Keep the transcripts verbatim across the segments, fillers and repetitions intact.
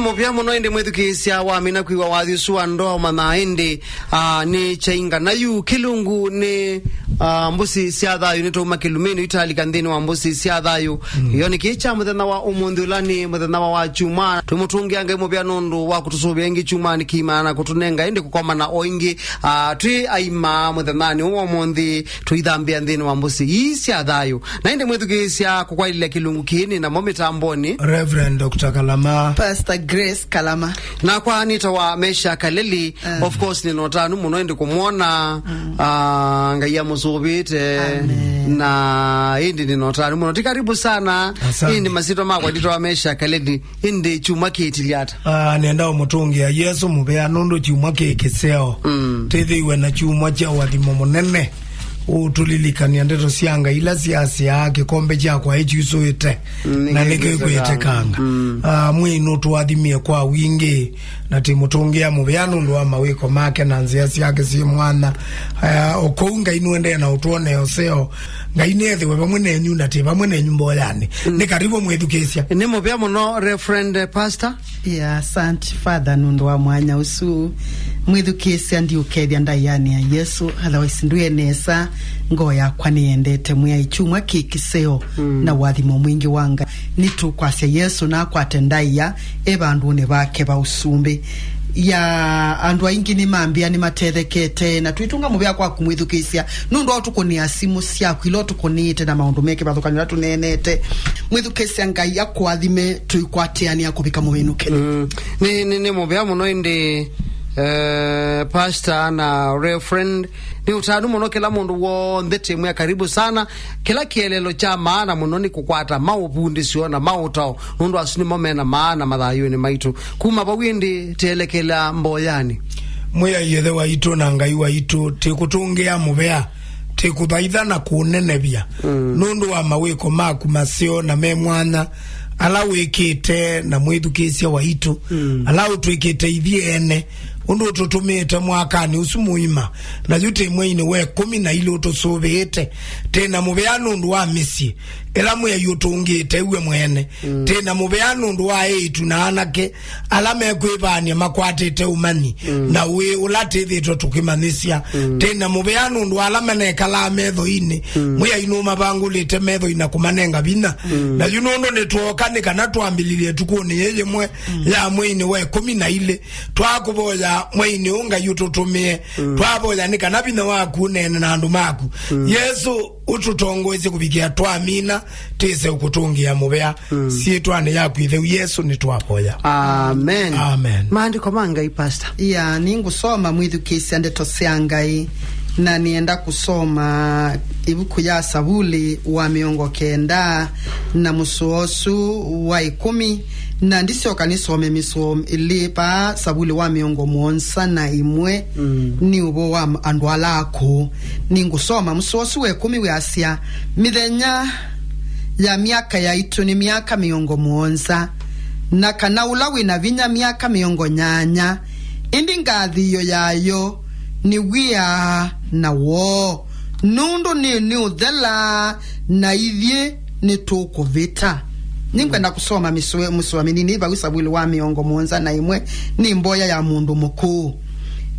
Mũvea mũno ĩndĩ mwĩthukĩĩsya wamina kwĩwa wathi ũsu wa ndoa ũmanyaa ĩndĩ, ah, nĩ kyainga. Na yu kĩlungu nĩ, ah, mbũsi sya thayũ nĩtwauma kĩlumĩnĩ italika nthĩnĩ wa mbũsi sya thayũ. Mm. Ĩyo nĩ kĩĩ kya mũthenya wa ũmũnthĩ ũla nĩ mũthenya wa, wa kyumwa. Twĩmũtũngĩa Ngai mũvea nũndũ wa kũtũsũvĩa ĩngĩ kyumwanĩ kĩima na kũtũnenga ĩndĩ kũkomana o ĩngĩ, ah, twĩ aima mũthenyanĩ ũũ wa ũmũnthĩ tũithambĩa nthĩnĩ wa mbũsi ii sya thayũ. Na ĩndĩ mwĩthukĩĩsya kũkwatĩlya kĩlungu kĩĩ nĩ namo mĩtambonĩ. Reverend Doctor Kalama. Pastor Grace Kalama. Nakwa nĩtawa Mesha Kaleli. Ah. Of course, nĩna ũtanu mũno ĩndĩ kũmwona, ah, Ngai amũsũvĩte. Amen. Na ĩndĩ nĩna ũtanu mũno. Ti karibu sana. Asante. Ĩndĩ masitwa makwa ndĩtawa Mesha Kaleli. Ĩndĩ kyumwa kĩĩtilye ata? Ah, nenda ũmũtũngĩa Yesũ mũvea nũndũ kyumwa kĩ kĩseo. Mm. Tĩthĩiwe na kyumwa kya ũathimo mũnene. Ũtũlilikany'a ndeto sya Ngai ila syasyaa kĩkombe kyakwa ĩkyusũĩte. Mm, na nĩkĩo nĩkĩo ĩkwĩtĩkanga. Mm. Ah, Mwĩai nũtũathimie kwa wingĩ, na tĩmũtũngĩa mũvea nũndũ wa mawĩko make na nzĩa syake syĩ mwanya. Ah, o kũu Ngai nũendee na ũtwonea ũseo. Ngai nĩethĩwe vamwe nenyu na tĩ vamwe nenyu mboyanĩ. Mm. Nĩ karibu mwĩthukĩĩsya. Nĩ mũvea mũno, Reverend Pastor. Yeah, asante Father nũndũ wa mwanya ũsu. Mwĩthukĩĩsya, ndiũkethya ndaĩanĩ ya Yesũ, otherwise ndwĩe nesa. Ngoo yakwa nĩyendete Mwĩai kyumwa kĩ kĩseo. Mm. Na ũathimo mwingĩ wa Ngai. Nĩtũkwasya Yesũ na akwate ndaĩa e vandũnĩ vake va ũsumbĩ. Ya andũ aingĩ nĩmambĩa nĩmatethekete, na twĩtũnga mũvea kwaku mwĩthukĩĩsya nũndũ wa ũtũkũnĩa simũ syaku ila ũtũkũnĩĩte na maũndũ me kĩvathũkany'o ĩla tũneenete. Mwĩthukĩĩsya, Ngai akũathime, tũikwatĩanĩa kũvika mũvinũkĩle. Mm. Nĩ, nĩ, nĩ mũvea mũno ĩndĩ, eh, Pastor na Reverend. Nĩ ũtanu mũno kĩla mũndũ w'onthe tĩmwĩa karibu sana. Kĩla kĩeleelo kya maana mũno nĩ kũkwata maũvundĩsyo na maũtao, nũndũ asu nĩmo mena maana mathayũnĩ maitũ. Kuma vau ĩndĩ, tĩelekela mboyanĩ. Mwĩai Ĩthe waitũ na Ngai waitũ, tĩkũtũngĩa mũvea, tĩkũthaitha na kũũnenevya, mm, nũndũ wa mawĩko maku maseo na me mwanya, ala wĩkĩte na mwĩthukĩĩsya waitũ, mm, ala ũtwĩkĩte ithyĩ ene, ũndũ ũtũtũmĩĩte mwakanĩ ũsu mũima, na yu twĩ mweinĩ wa ĩkũmi na ilĩ ũtũsũvĩĩte. Twĩ na mũvea nũndũ wa mĩsyĩ ĩla Mwĩai ũtũngĩte we mwene. Mm. Twĩ na mũvea nũndũ wa eĩtu na anake ala mekwĩvaany'a makwatĩte ũmanyi, mm, na ũĩ ũla twĩthĩĩtwe tũkĩmanyĩsya. Mm. Twĩ na mũvea nũndũ wa ala manekalaa metho-inĩ. Mm. Mwĩai nũmavangũlĩte metho-inĩ na kũmanenga vinya. Mm. Na yu nũndũ nĩtwooka nĩ kana twambĩlĩlye ĩtukũnĩ yĩĩ yĩmwe, mm, ya mweinĩ wa ĩkũmi na ilĩ, twakũvoya mweinĩ ũũ Ngai ũtũtũmĩe. Mm. Twavoya nĩ kana vinya waku ũneene na andũ maku. Mm. Yesũ, ũtũtongoesye kũvikĩa twamina, twĩse ũkũtũngĩa mũvea. Mm. Syĩtwanĩ yaku ĩtheu Yesũ nĩtwavoya. Amen. Amen. Maandĩko ma Ngai, Pastor. Ya, nĩngũsoma mwĩthukĩĩsya ndeto sya Ngai, na nĩenda kũsoma ĩvuku ya Savuli wa mĩongo kenda na mũsoa ũsu wa ĩkũmi, na ndisyoka nĩsome mĩsoa ĩlĩ vaa. Savuli wa mĩongo mũonza na ĩmwe, mm, nĩ ũvoo wa andũ ala akũũ. Nĩngũsoma mũsoa ũsu wa ĩkũmi wĩasya, mĩthenya ya myaka yaitũ nĩ myaka mĩongo mũonza, na kana ũla wĩ na vinya myaka mĩongo nyanya, ĩndĩ ngathĩĩo yayo nĩ wia na woo, nũndũ nĩ, nĩũthela, na ithyĩ nĩtũkũvĩta. Nĩngwenda kũsoma mĩsoa, mũsoa mĩnini vau Savuli wa mĩongo mũonza na ĩmwe, nĩ mboya ya mũndũ mũkũũ.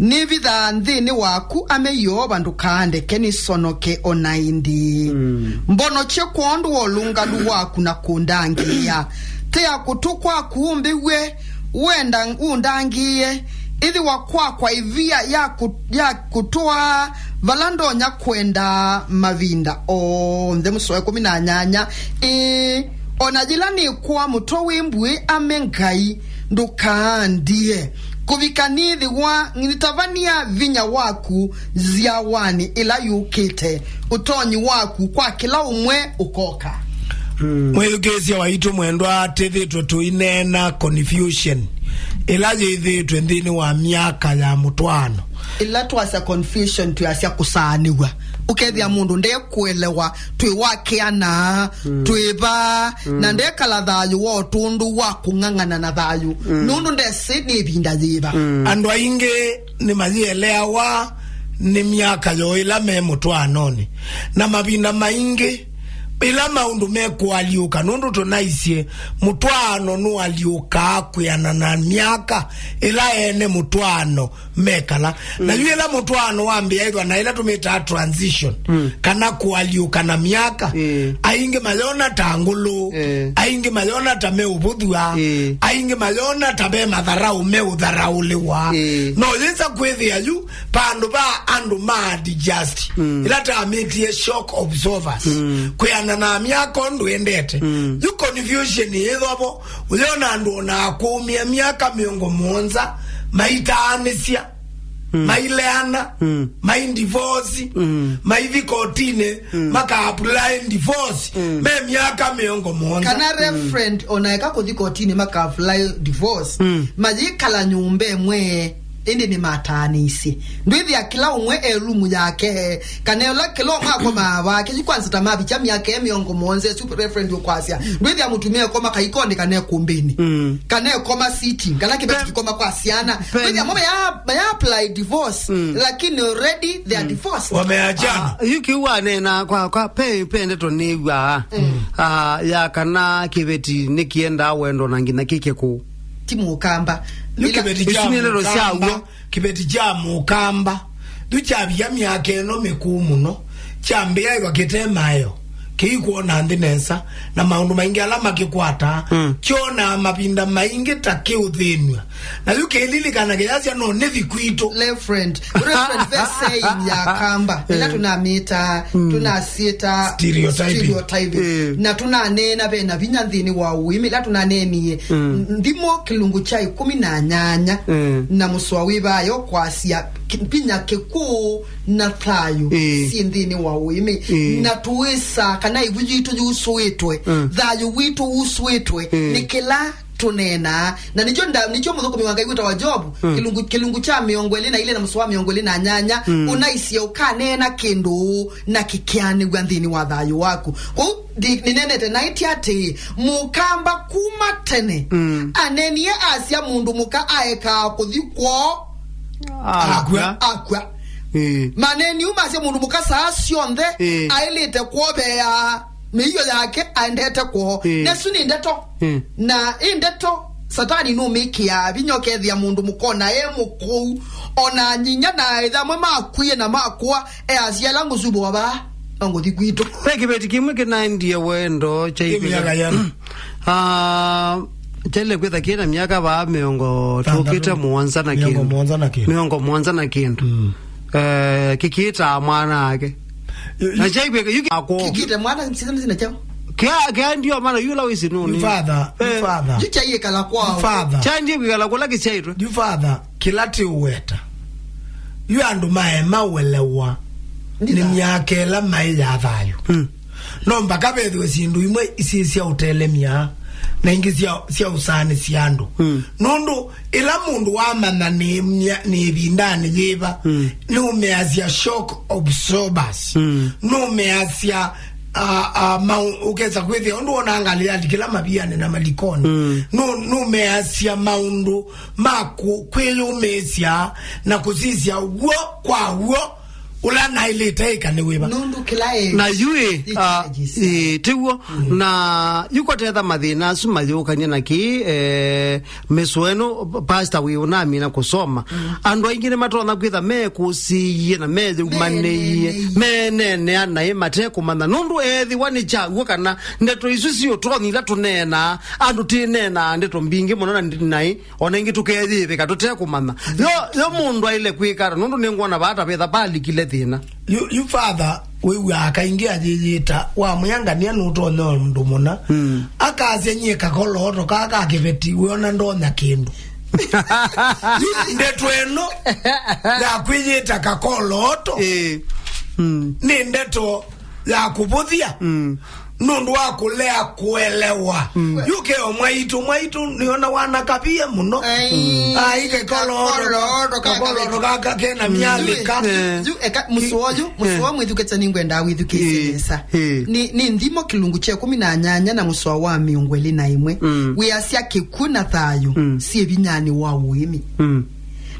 Nĩvithaa nthĩnĩ waku, ame Yeova, ndũkaandeke nĩsonoke o na ĩndĩ. Mm. Mbonokye kwondũ wa ũlũngalu waku na kũndangĩĩa. Tea kũtũ kwaku ũmbĩw'e, wenda ũndangĩĩe. Ĩthĩwa kwakwa ĩvia ya kũ-, ya kũtwaa vala ndonya kwenda mavinda onthe. Mũsoa ĩkũmi na nyanya. Ĩĩ, o na yĩla nĩkũa mũtwe wĩ mbuĩ, ame Ngai, ndũkaandie, kũvika nĩthĩwa nĩtavany'a vinya waku nzyawanĩ ĩla yũkĩte, ũtonyi waku kwa kĩla ũmwe ũkoka. Mm. Mwĩthukĩĩsya waitũ mwendwa, twĩthĩĩtwe tũineena confusion ĩla yĩthĩĩtwe nthĩnĩ wa myaka ya mũtwaano. Ĩla twasya confusion, twĩasya kũsaanĩw'a. Ũkethĩa mũndũ ndekũelewa twĩ wa kĩana, mm, twĩ va, mm, na ndekala thayũ wa ũtũndũ wa kũng'ang'ana na thayũ, mm, nũndũ ndesĩ nĩ ĩvinda yĩva. Mm. Andũ aingĩ nĩmayĩeleawa nĩ myaka yoo ĩla me mũtwaanonĩ, na mavinda maingĩ Ĩla maũndũ mekũalyũka, nũndũ tũnaisye mũtwaano nũalyũkaa kwĩanana na myaka ĩla ene mũtwaano mekala. Na yu ĩla mũtwaano wambĩaĩthwa na ĩla tũmĩtaa transition, kana kũalyũka na myaka, aingĩ mayona ta ngũlũ, aingĩ mayona ta meũvũthw'a, aingĩ mayona ta ve matharaũ meũtharaũlĩwa. No yĩsa kwĩthĩa yu vandũ va andũ ma adjust, ĩla tamĩtie shock absorbers, kwĩanana na myaka ũndũ ĩendete. Yu confusion yĩthwa vo, ũyona andũ ona akũmĩa myaka mĩongo mũonza maitaanĩsya, maileana, mai divorce, maithi kotinĩ, maka apply divorce, me myaka mĩongo mũonza. Kana referent ona eka kũthi kotinĩ maka apply divorce, mayĩkala nyũmba ĩmwe, ĩndĩ nĩmataanĩisye. Ndwĩthĩa kĩla ũmwe e rumu yake, kana ũla kĩla ũmwe akomaa vake, yu kwanza ta mavikya myaka ĩ mĩongo mũonza, ĩsu referent ũkwasya. Ndwĩthĩa mũtumĩa ekoma kaikonĩ kana ĩkũmbĩnĩ, kana ekoma sitting, kana kĩveti kĩkoma kwa syana. Ndwĩthĩa mo maya, maya apply divorce, lakini already they are divorced. Wameachana. Ah, yu kĩu wanena kwa, kwa pe, pe ndeto nĩw'aa. Ah, ya kana kĩveti nĩkĩendaa wendo na nginya kĩke kũu. Ti mũkamba. Yu kĩveti kya mũkamba, kĩveti kya mũkamba yu kyavia myaka ĩno mĩkũũ mũno, kyambĩaĩwa kĩte maeo, kĩikwona nthĩ nesa, na maũndũ maingĩ ala makĩkwataa, kyonaa mavinda maingĩ ta kĩũthĩnw'a. Na yu kĩlilikana kĩyasya no nĩthi kwitũ. Reverend, Reverend, ve saying ya kamba ĩla tũnamĩta, tũnasyĩta stereotyping. Stereotyping. Na tũnaneena ve na vinya nthĩnĩ wa ũĩmĩ, ĩla tũnaneenie nthimo kĩlungu kya ĩkũmi na nyanya, na mũsoa wĩ vayo kwasya ki-, vinya, kĩkw'ũ na thayũ syĩ nthĩnĩ wa ũĩmĩ. Na tũĩsa kana ĩvu yitũ yusũĩtwe, thayũ witũ usũĩtwe nĩ kĩla tũneenaa. Na nĩkyo nda-, nĩkyo mũthũkũmi wa Ngai wĩtawa Job, kĩlungu, kĩlungu kya mĩongo ĩlĩ na ilĩ na mũsoa wa mĩongo ĩlĩ na nyanya, ũnaisye ũkaneena kĩndũ na kĩkeanĩw'a nthĩnĩ wa thayũ waku. Kwoou ndi-, nĩnenete naĩtye atĩĩ, mũkamba kuma tene aneenie asya mũndũ mũka aekaa kũthi kwoo akw'a. Akw'a. Ĩĩ. Maneni u masya mũndũ mũka saa syonthe aĩlĩte kwoveea mĩio yake aendete kwoo. Ĩĩ. Nesu nĩ ndeto. Ĩĩ. Na ĩ ndeto, Satani nũmĩkĩaa vinya ũkethĩa mũndũ mũkona e mũkũu. Ona nyinya na ĩthe amwe makwie na makũa, easya ĩla ngũsuvũa vaa, no ngũthi kwitũ. Ve kĩveti kĩmwe kĩnaendie wendo kyaivika. Ĩ myaka yana? Ah, kyaile kwĩtha kĩna myaka vaa mĩongo tũkĩte mũonza na kĩndũ. Mĩongo mũonza na kĩndũ. Mĩongo mũonza na kĩndũ. Eh, kĩkĩtaa mwana ake. Na kyaivika yu akwo. Kĩkĩte mwana, sina, sina chao. Kĩa, kĩa ndio maana yula wisi nũnĩ. Yu father, yu father. Yu kyaiĩkala kwao. Yu father. Kyandie kwĩkala kũla kĩsyaitwe. Yu father, kĩla tĩũweta. Yu andũ maema ũelewa nĩ myaka ĩla maĩ ya thayũ. No mbaka vethĩwe syĩndũ imwe isĩ sya ũtelemya na ingĩ sya, sya ũsaanĩsya andũ. Nũndũ ĩla mũndũ wamanya nĩ mya-, nĩ ĩvindanĩ yĩva, nũmeasya shock absorbers. Nũmeasya, ah, ah, mau-, ũkesa kwĩthĩa ũndũ wonaa ngalĩ yalikĩla mavianĩ na malikonĩ. Nũ-, nũmeasya maũndũ ma kũ-, kwĩyũmĩĩsya na kũsisya w'o kwa w'o ũla naĩlĩte ĩka nĩ wĩva. Nũndũ kĩla e-, na yu ĩ, ah, ĩ, tĩw'o. Na yu kotetha mathĩna asu mayũkany'e na kĩ, eh, mĩsoa ĩno, pastor wĩ ũnamina kũsoma. Andũ aingĩ nĩmatonya kwĩtha mekũsĩie na meyũmanĩie, meneenea naĩ matekũmanya. Nũndũ ethĩwa nĩ kyaw'o kana ndeto isu siũtonya ila tũneenaa, andũ tĩneenaa ndeto mbingĩ mũno na ndi-, naĩ ona ĩngĩ tũkeyĩvĩka tũtekũmanya. Yo, yo mũndũ aĩle kwĩka ata, nũndũ nĩngwona vaa ta vetha valikile thĩna. Yu, yu father wĩw'aa kaingĩ ayĩyĩta, wamwĩa ngania nũtonya ũndũ mũna. Akasya nyie kakolooto kaa ka kĩveti, wĩona ndonya kĩndũ. Yu ndeto ĩno ya kwĩyĩta kakolooto nĩ ndeto ya kũvũthya. Nũndũ wa kũlea kũelewa. Yu keo mwaitũ, mwaitũ nĩona wanakavie mũno. Ai, kakolooto, kakolooto kaka kena myalĩka. Yu, eka, mũsoa ũyũ, mũsoa mwĩthukĩte nĩngwenda wĩthukĩĩsye nesa. Nĩ, nĩ nthimo kĩlungu kya ĩkũmi na nyanya na mũsoa wa mĩongo ĩlĩ na ĩmwe. Wĩasya kĩkw'ũ na thayũ syĩ vinyanĩ wa ũĩmĩ.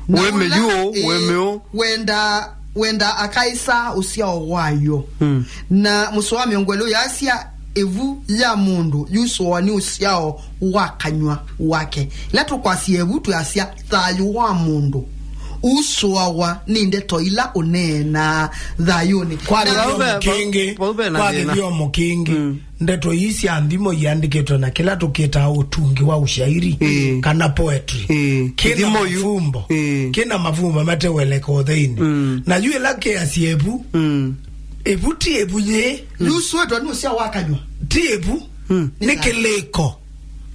Na ũĩmĩ ũla, yu, ĩ, ũĩmĩ ũ? Wenda Wenda akaĩsaa ũsyao wayo. Mm. Na mũsoa wa mĩongo ĩlĩ ũyasya, ĩvu ya mũndũ yusũawa nĩ ũsyao wa kanyw'a wake. Ĩla tũkwasya ĩvu, twĩasya thayũ wa mũndũ usũawa nĩ ndeto ila ũneenaa thayũnĩ. Kwa na kĩthyomo kĩngĩ, vau ve na kwa thĩna. Kĩthyomo kĩngĩ, mm, ndeto ii sya nthimo iandĩkĩtwe na kĩla tũkĩtaa ũtungi wa ũshairi, ĩĩ, kana poetry. Ĩĩ. Kĩna, kĩthimo yu, mafumbo. Ĩĩ. Kĩna mafumbo mateweleka ũtheinĩ. Mm. Na yu ĩla kĩasya ĩvu, mm, ĩvu ti ĩvu yĩ. Mm. Yusũĩtwe nĩ ũsyao wa kanyw'a. Ti ĩvu. Mm. Nĩ kĩlĩko.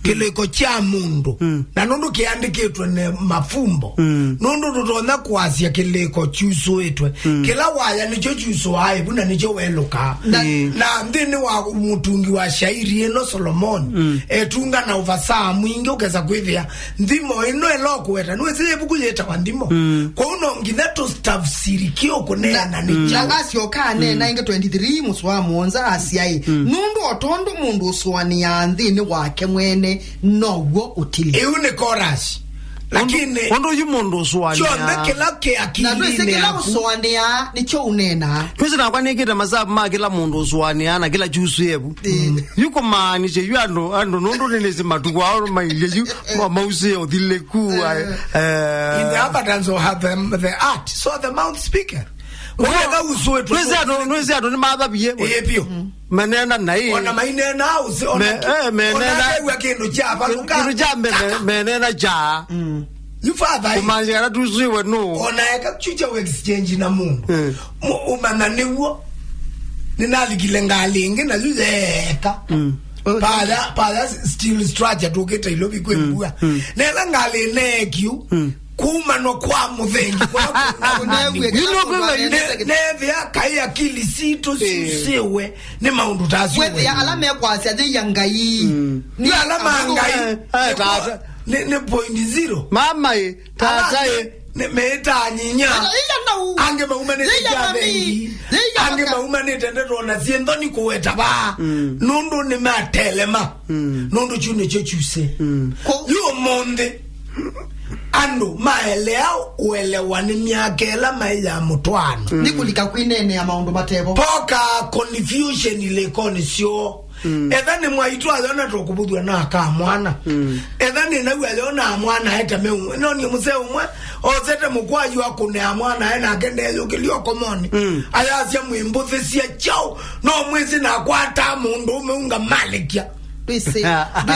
Kĩlĩko kya mũndũ. Mm. Na nũndũ kĩandĩkĩtwe nĩ mafumbo. Mm. Nũndũ tũtonya kwasya kĩlĩko kyusũĩtwe. Mm. Kĩla waya nĩkyo kyusũaa ĩvu na nĩkyo welũkaa. Na, mm, na nthĩnĩ wa mũtungi wa shairi ĩno Solomoni, mm, etunga na ũvasaa mwingĩ ũkesa kwĩthĩa nthimo ĩno ĩla ũkũweta. Nĩwĩsĩ ĩvuku yĩtawa nthimo. Mm. Kwoou no nginya tũtafsiri kĩ ũkũneena nĩ kyaũ. Na asyoka aneena, mm, ĩngĩ twenty-three mũsoa wa mũonza asyaĩ, mm, nũndũ o tondũ mũndũ ũsũanĩaa nthĩnĩ wake mwene, now'o ũtili. Ĩu nĩ chorus. Lakini ũndũ yu mũndũ ũsũanĩaa. Kyonthe kĩla kĩ na ndwĩsĩ akilinĩ kĩla yaku ũsũanĩaa nĩkyo ũneenaa. Twĩsĩ nakwa nĩkĩte masavu ma kĩla mũndũ ũsũanĩaa na kĩla kyusũe vu. Ĩĩ. Yu kũmaanisya yu andũ, andũ nũndũ nĩnĩsĩ matukũ ao mailye yu, ma-, mausĩe ũthilĩku, eh, eh. In the abundance of the, the heart, so the mouth speaketh. Ũyeka usũĩtwe. Nĩsĩ andũ, nĩsĩ andũ nĩmathavie. Ĩĩ, vyũ. Menena naĩ. Ona mainena ũsĩ, ona me-, ki-, eh, menena ona akew'a kĩndũ kya valũka. Kĩndũ kya me-, me-, menena kya. Mm. Yu father. Kũmaanisya kana tusũiwe nũ. Ona eka chucha u exchange na mũndũ. Mm. Mu-, ũmanya nĩw'o. Nĩnalikile ngalĩ ĩngĩ na yu yeeka. Mm. Paya, paya steel structure tũkĩte Ilovi kwĩ mbua. Mm. Nela ngalĩ neekiu. Mm. Kuumanwa kwa mũthengi kũla kũnaw'e. Ino kwĩwa ne-, nethĩa kaĩ akili sitũ, eh, siusĩwe nĩ maũndũ ta asu. Wethĩa ala mekwasya yĩya Ngai. Mm. Nĩ ala ma Ngai. Eh, eh, nĩ po-, tata. Nĩ, nĩ point zero. Mama ĩ, tata ĩ. Ala nĩ, nĩ meĩtaa nyinya. Ala yĩya nau. Angĩ maumanĩte yĩya kya mami. Thengi. Yĩya angĩ maka- maumanĩte ndeto na syĩ nthoni kũweta vaa. Mm. Nũndũ nĩmatelema. Mm. Nũndũ kyu nĩkyo kyusĩ. Mm. Ko- yu ũmũnthĩ. Andũ maelea ũelewa nĩ myaka ĩla maĩ ya mũtwaano. Mm. Nĩ kũlika kwĩneenea maũndũ matevo. Poka confusion ilĩkonĩ syoo. Mm. Etha nĩ mwaitũ ayona tũkũvũthw'a na aka mwana. Mm. Etha nĩ nau ayona mwana ete meu. No nĩ mũsee ũmwe, osete mũkwayu akũnea mwana e nake ndeyũkĩlya ũkomoni. Mm. Ayasya mwĩmbũthĩsya kyaũ, no mwĩsĩ nakwataa mũndũ ũme ungamalĩkya. Ndwĩsĩ.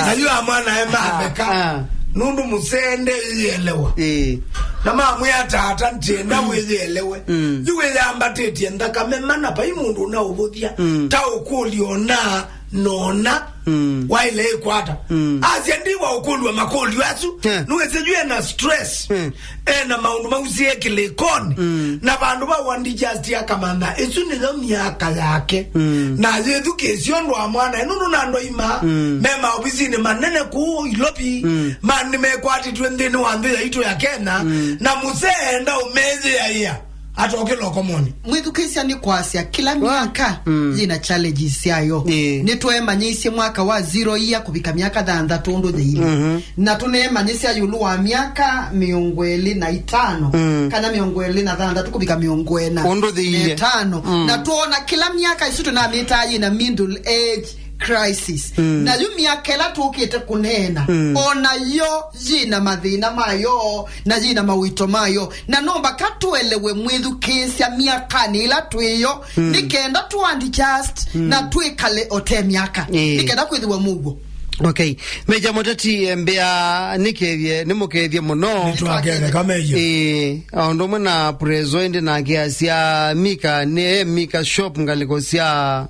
Ayu a mwana e matheka. Ah. Nũndũ mũsee nde yĩelewa. Eh. Na mamwĩa tata ntienda wĩyĩelewe. Mm. Yu wĩyambatĩtye nthakame mana vai mũndũ ũnaũvũthya. Mm. Ta ũkũlyo na nona. Mm. Waile ĩkwata. Mm. Asya ndiwa ũkũlwa makũlyo asu. Eh. Nũwĩsĩ yu ena stress. Mm. Ena maũndũ mausie kĩlĩkonĩ. Mm. Na vandũ va wandi just akamantha, ĩsu nĩyo myaka yake. Mm. Na yĩthukĩĩsya ũndũ wa mwana, nũndũ na andũ aima, mm, me maovisinĩ manene kũu Ilovi, mm, ma nĩmekwatĩtw'e nthĩnĩ wa nthĩ yaitũ ya Kenya, mm, na mũsee enda ũmeyĩaĩa, atokĩla ũkomoni. Mwĩthukĩĩsya nĩ kwasya kĩla myaka, mm, yĩna challenges syayo. Ĩĩ. Nĩtweemanyĩisye mwaka wa zero year kũvika myaka thanthatũ ũndũ yĩilye. Mhm. Na tũneemanyĩsya ĩũlũ wa myaka mĩongo ĩlĩ na itano, mm, kana mĩongo ĩlĩ na thanthatũ kũvika mĩongo ĩna na ĩtano. Ũndũ thĩilye. Mm. Na twoona kĩla myaka ĩsu tũnamĩtaa yĩna middle age crisis. Mm. Na yu myaka ĩla tũkĩte kũneena, mm, o nayo yĩna mathĩna mayo, na yĩna mawĩto mayo. Na no mbaka tũelewe mwĩthukĩĩsya myakanĩ ĩla twĩyo, mm, nĩ kenda tũ adjust, mm, na twĩkale o te myaka. Ĩĩ. Nĩ kenda kwĩthĩwa mũuo. Okay. Meja Mũteti, eh, mbĩa nĩkethie, nĩmũkethie mũno. Nĩtwaketheka, Meja. Ĩĩ, o ũndũ ũmwe na Prezo ĩndĩ nake asya Mika, nĩ, eh, Mika Shop ngalĩko sya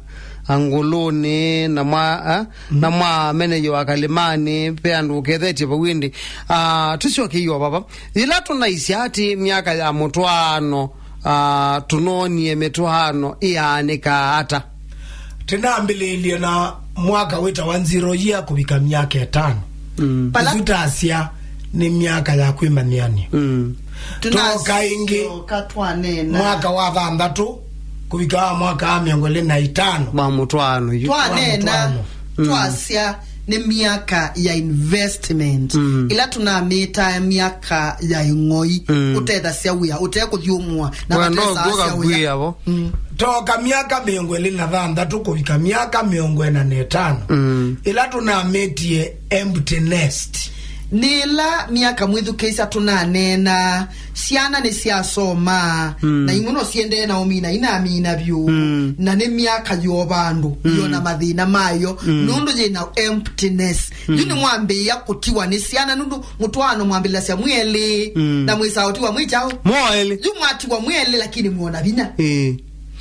Angũlũnĩ, na mwa, eh, na mwa meneyĩ wa Kalimani, ve andũ ũkethetye vau ĩndĩ. Ah, tũsyokeiwa vava. Yĩla tũnaisya atĩ myaka ya mũtwaano, ah, tũnoonie mĩtwaano ĩyaanĩkaa ata? Tĩnambĩlĩĩlye na mwaka wĩtawa zero year kũvika myaka ĩtano. Mm. Vala- ĩsu tasya nĩ myaka ya kwĩmanyĩanĩa. Mm. Tũnoka ĩngĩ, tũnasyoka twaneena. Mwaka wa thanthatũ kũvika wa mwaka wa mĩongo ĩlĩ na itano. Wa mũtwaano yu. Twaneena, wa mũtwaano. Mm. Twasya Nĩ myaka ya investment. Mm. Ĩla tũnamĩtaa myaka ya ĩng'oi, mm, ũtethasya wĩa, ũtekũthyũmũa, na wendo vatethasya ũkũka wĩa. Kwĩavo. Mm. Toka myaka mĩongo ĩlĩ na thanthatũ kũvika myaka mĩongo ĩna na ĩtano. Mm. Ĩla tũnamĩtie empty nest. Nĩ ĩla myaka mwĩthukĩĩsya tũnaneena, syana nĩsyasoma, mm, na imwe no siendee na ũmina, inamina vyũ, mm, na nĩ myaka yo vandũ, mm, yo na mathĩna mayo, mm, nũndũ yĩ na emptiness. Mm. Yu nĩmwambĩĩa kũtiwa nĩ syana, nũndũ mũtwaano mwambĩlĩlasya mwĩ elĩ, mm, na mwĩsaa ũtiwa mwĩ kyaũ? Mwaelĩ. Yu mwatiwa mwĩ elĩ, lakini mwona vinya. Ĩĩ.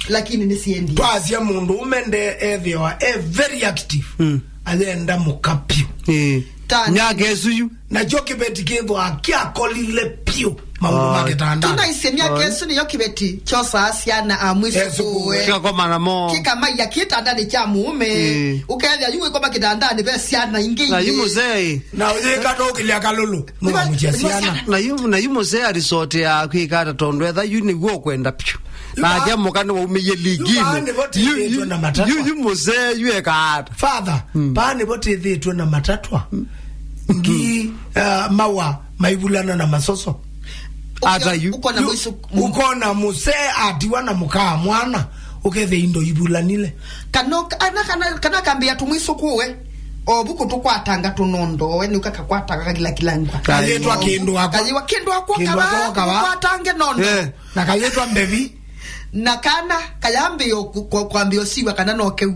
Lakini nĩsiendie. Twasya mũndũ ũme nde ethĩwa e very active. Mm. Ayenda mũka vyũ. Ĩĩ. Tani. Myaka ĩsu yu. Nakyo kĩveti kĩthwa kyakolile vyũ maũndũ ma kĩtanda. Tunaisye myaka ĩsu nĩyo kĩveti kyosaa syana amwĩsũkũe. Kĩkakoma namo. Kĩkamaiya kĩtandanĩ kya mũũme. Ĩĩ. Ũkethĩa yu wĩkoma kĩtandanĩ ve syana ingĩ. Na yu mũsee. Na ũyĩka tũkĩlya kalũlũ. Nũkamũkya syana. Na yu, na yu mũsee alisotea kwĩka ata tondũ etha yu nĩw'o ũkwenda vyũ. Nake mũka nĩwaumĩie linginĩ. Yu, yu, yu, yu mũsee yu ekaata. Father, mm, paa nĩvo tĩthĩtwe na matatwa. Mm. Ngi, uh, mawa maivulana na masoso. Ata yu. Ũkona yu, mũisu-, ũkona mũsee atiwa na mũkaa mwana, ũkethĩa indo ivulanile. Kana, kana, kana, kana kambĩa tũmwĩsũkũe. O vuku tũkwatanga tũnondo, we nĩũka kakwatanga kakila kila ngwa. Kayĩtwa kĩndũ akwa. Kayĩwa kĩndũ akwa. Kĩndũ kava, akwa kava. Kwatange nondo. Eh. Na kayĩtwa mbevi. Na kana kayambĩĩa ku-, kwa-, kwambĩĩa ũsiw'a kana no keu.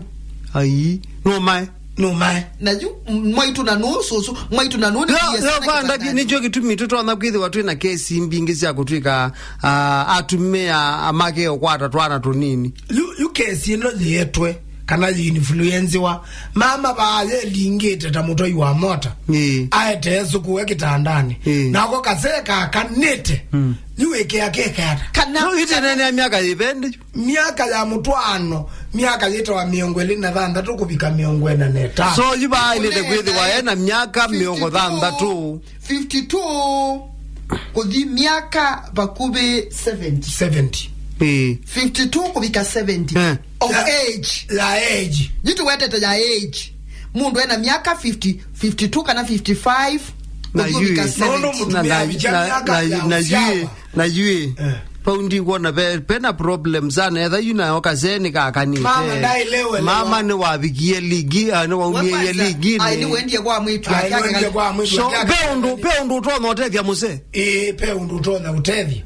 Ai, no mae. No mae. Na yu, m-, mwaitũ na nũũ sũsũ, mwaitũ na nũũ nĩ yo, kĩesa yo, na kwa ndati, kĩtandani. Nĩkyo kĩtumi tũtonya kwĩthĩwa twĩ na kesi mbingĩ sya kũtw'ĩka, ah, atumĩa make ũkwata twana tũnini. Yu, yu kesi ĩno yĩetwe, kana yĩinfluensiwa. Mama vaa yelingĩte ta mũtoi wa mota. Ĩĩ. Aetee sũkũwe kĩtandanĩ. Ĩĩ. Nako kasee kakanĩte. Mm. Yu ĩkea kekata. Kana no, ĩtenene ya myaka yĩvende yu. Myaka ya mũtwaano, myaka yĩtawa mĩongo ĩlĩ na thanthatũ kũvika mĩongo ĩna na ĩtano. So, yu vaaĩlĩte kwĩthĩwa ena myaka mĩongo thanthatũ. Fifty-two kũthi myaka vakuvĩ seventy. Seventy. Ĩĩ. Fifty-two kũvika seventy. Eh. Of ya, age. Ya age. Yu tũwetete ya age. Mũndũ ena myaka fifty, fifty-two kana fifty-five, na kũthi yu, ũvika seventy. Nũndũ mũtumĩa na, avikia na, myaka na, ya na ũsyawa. Yu, na yu, eh, vau ndikwona ve, vena problem sana. Etha yu nayo kaseni kakanĩte. Mama ndaelewa. Mama nĩwavikie ligi, ah, nĩwaumie ligi. Ai, nĩwendie kwa mwĩtu. Ai, nĩwendie kwa mwĩtu. So, ve ũndũ, ve ũndũ ũtonya ũtethya mũsee. Ĩĩ, ve ũndũ ũtonya ũtethya.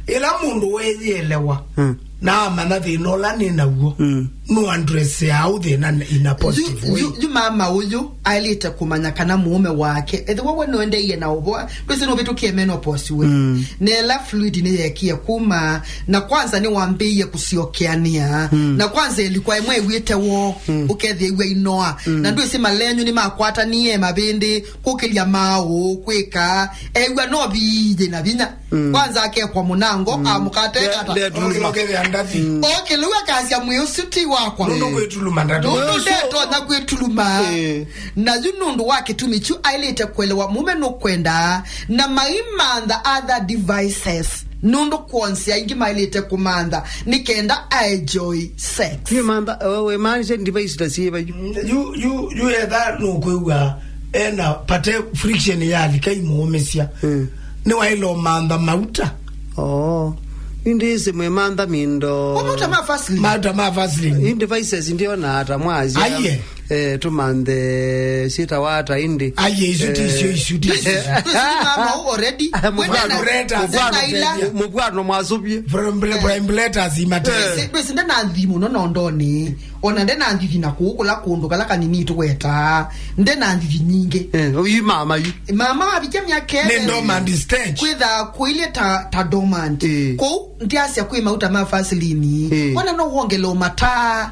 Ĩla mũndũ weyĩelewa, mm, na amanya thĩna ũla nĩ naw'o, mm, no address ya ũ thĩna in a positive way. Yu, yu, yu mama ũyũ aĩlĩte kũmanya kana mũũme wake, ethĩwa we nũendeie na ũvoa, ndwĩsĩ nũvĩtũkie menopause we. Mm. Na ĩla fluid nĩyekie kuma, na kwanza nĩwambĩĩie kũsyokeanĩa. Mm. Na kwanza ĩlikwa ĩmwe ĩw'ĩte woo, mm, ũkethĩĩw'a inoa. Mm. Na ndwĩsĩ malenyu nĩmakwatanie mavĩndĩ, kũkĩlya maaũ, kwĩka, ew'a no viiye na vinya. Mm. Kwanza akekwa mũnango, mm, amũkate kata. Nde-, ndetuluma. Okĩlũkĩthĩa ndathi. Mm. Okĩlũa kasya mwĩĩ ũsu ti wakwa. Nũndũ kwĩtuluma ndatonya. Nũndũ ndetonya kwĩtuluma. Eh. Na yu nũndũ wa kĩtumi kyu aĩlĩte kũelewa mũme nũkwenda, na maimantha other devices. Nũndũ kwonse aingĩ maĩlĩte kũmantha nĩ kenda aenjoy sex. Yu mantha, we, we maanisha device ta syĩva yu? Mm, yu, yu, yu etha nũkwĩw'a ena pate friction ya lika imũũmĩsya. Mm. Nĩwaĩle ũmantha mauta. Oh. Ĩndĩ ĩsĩ mwĩmantha mindo. Kwa mauta ma Vaseline. Mauta ma Vaseline. Ĩndĩ devices ndio na ata mwasya. Aiye. Eh, tũmanthe syĩtawa ata ĩndĩ. Aiye, isu ti syo, isu ti syo. Isu ti mama u already. Mũvwano, kwenda na mũvwano, ila. Mũvwano mwasũvie. From, from, from letters imatete. Ndwĩsĩ, ndwĩsĩ nde na nthi mũno nondonĩ. Ona nde na nthi na kũũ kũla kũndũ kala kanini tũwetaa. Nde na nthi nyingĩ. Eh, ũyu mama yu. Mama avikia myaka nĩ ĩlĩ. Dormant stage. Kwĩtha kũilye ta, ta dormant. Eh. Kũu, ndiasya kwĩ mauta ma Vaseline. Eh. Ona no wongele ũmataa.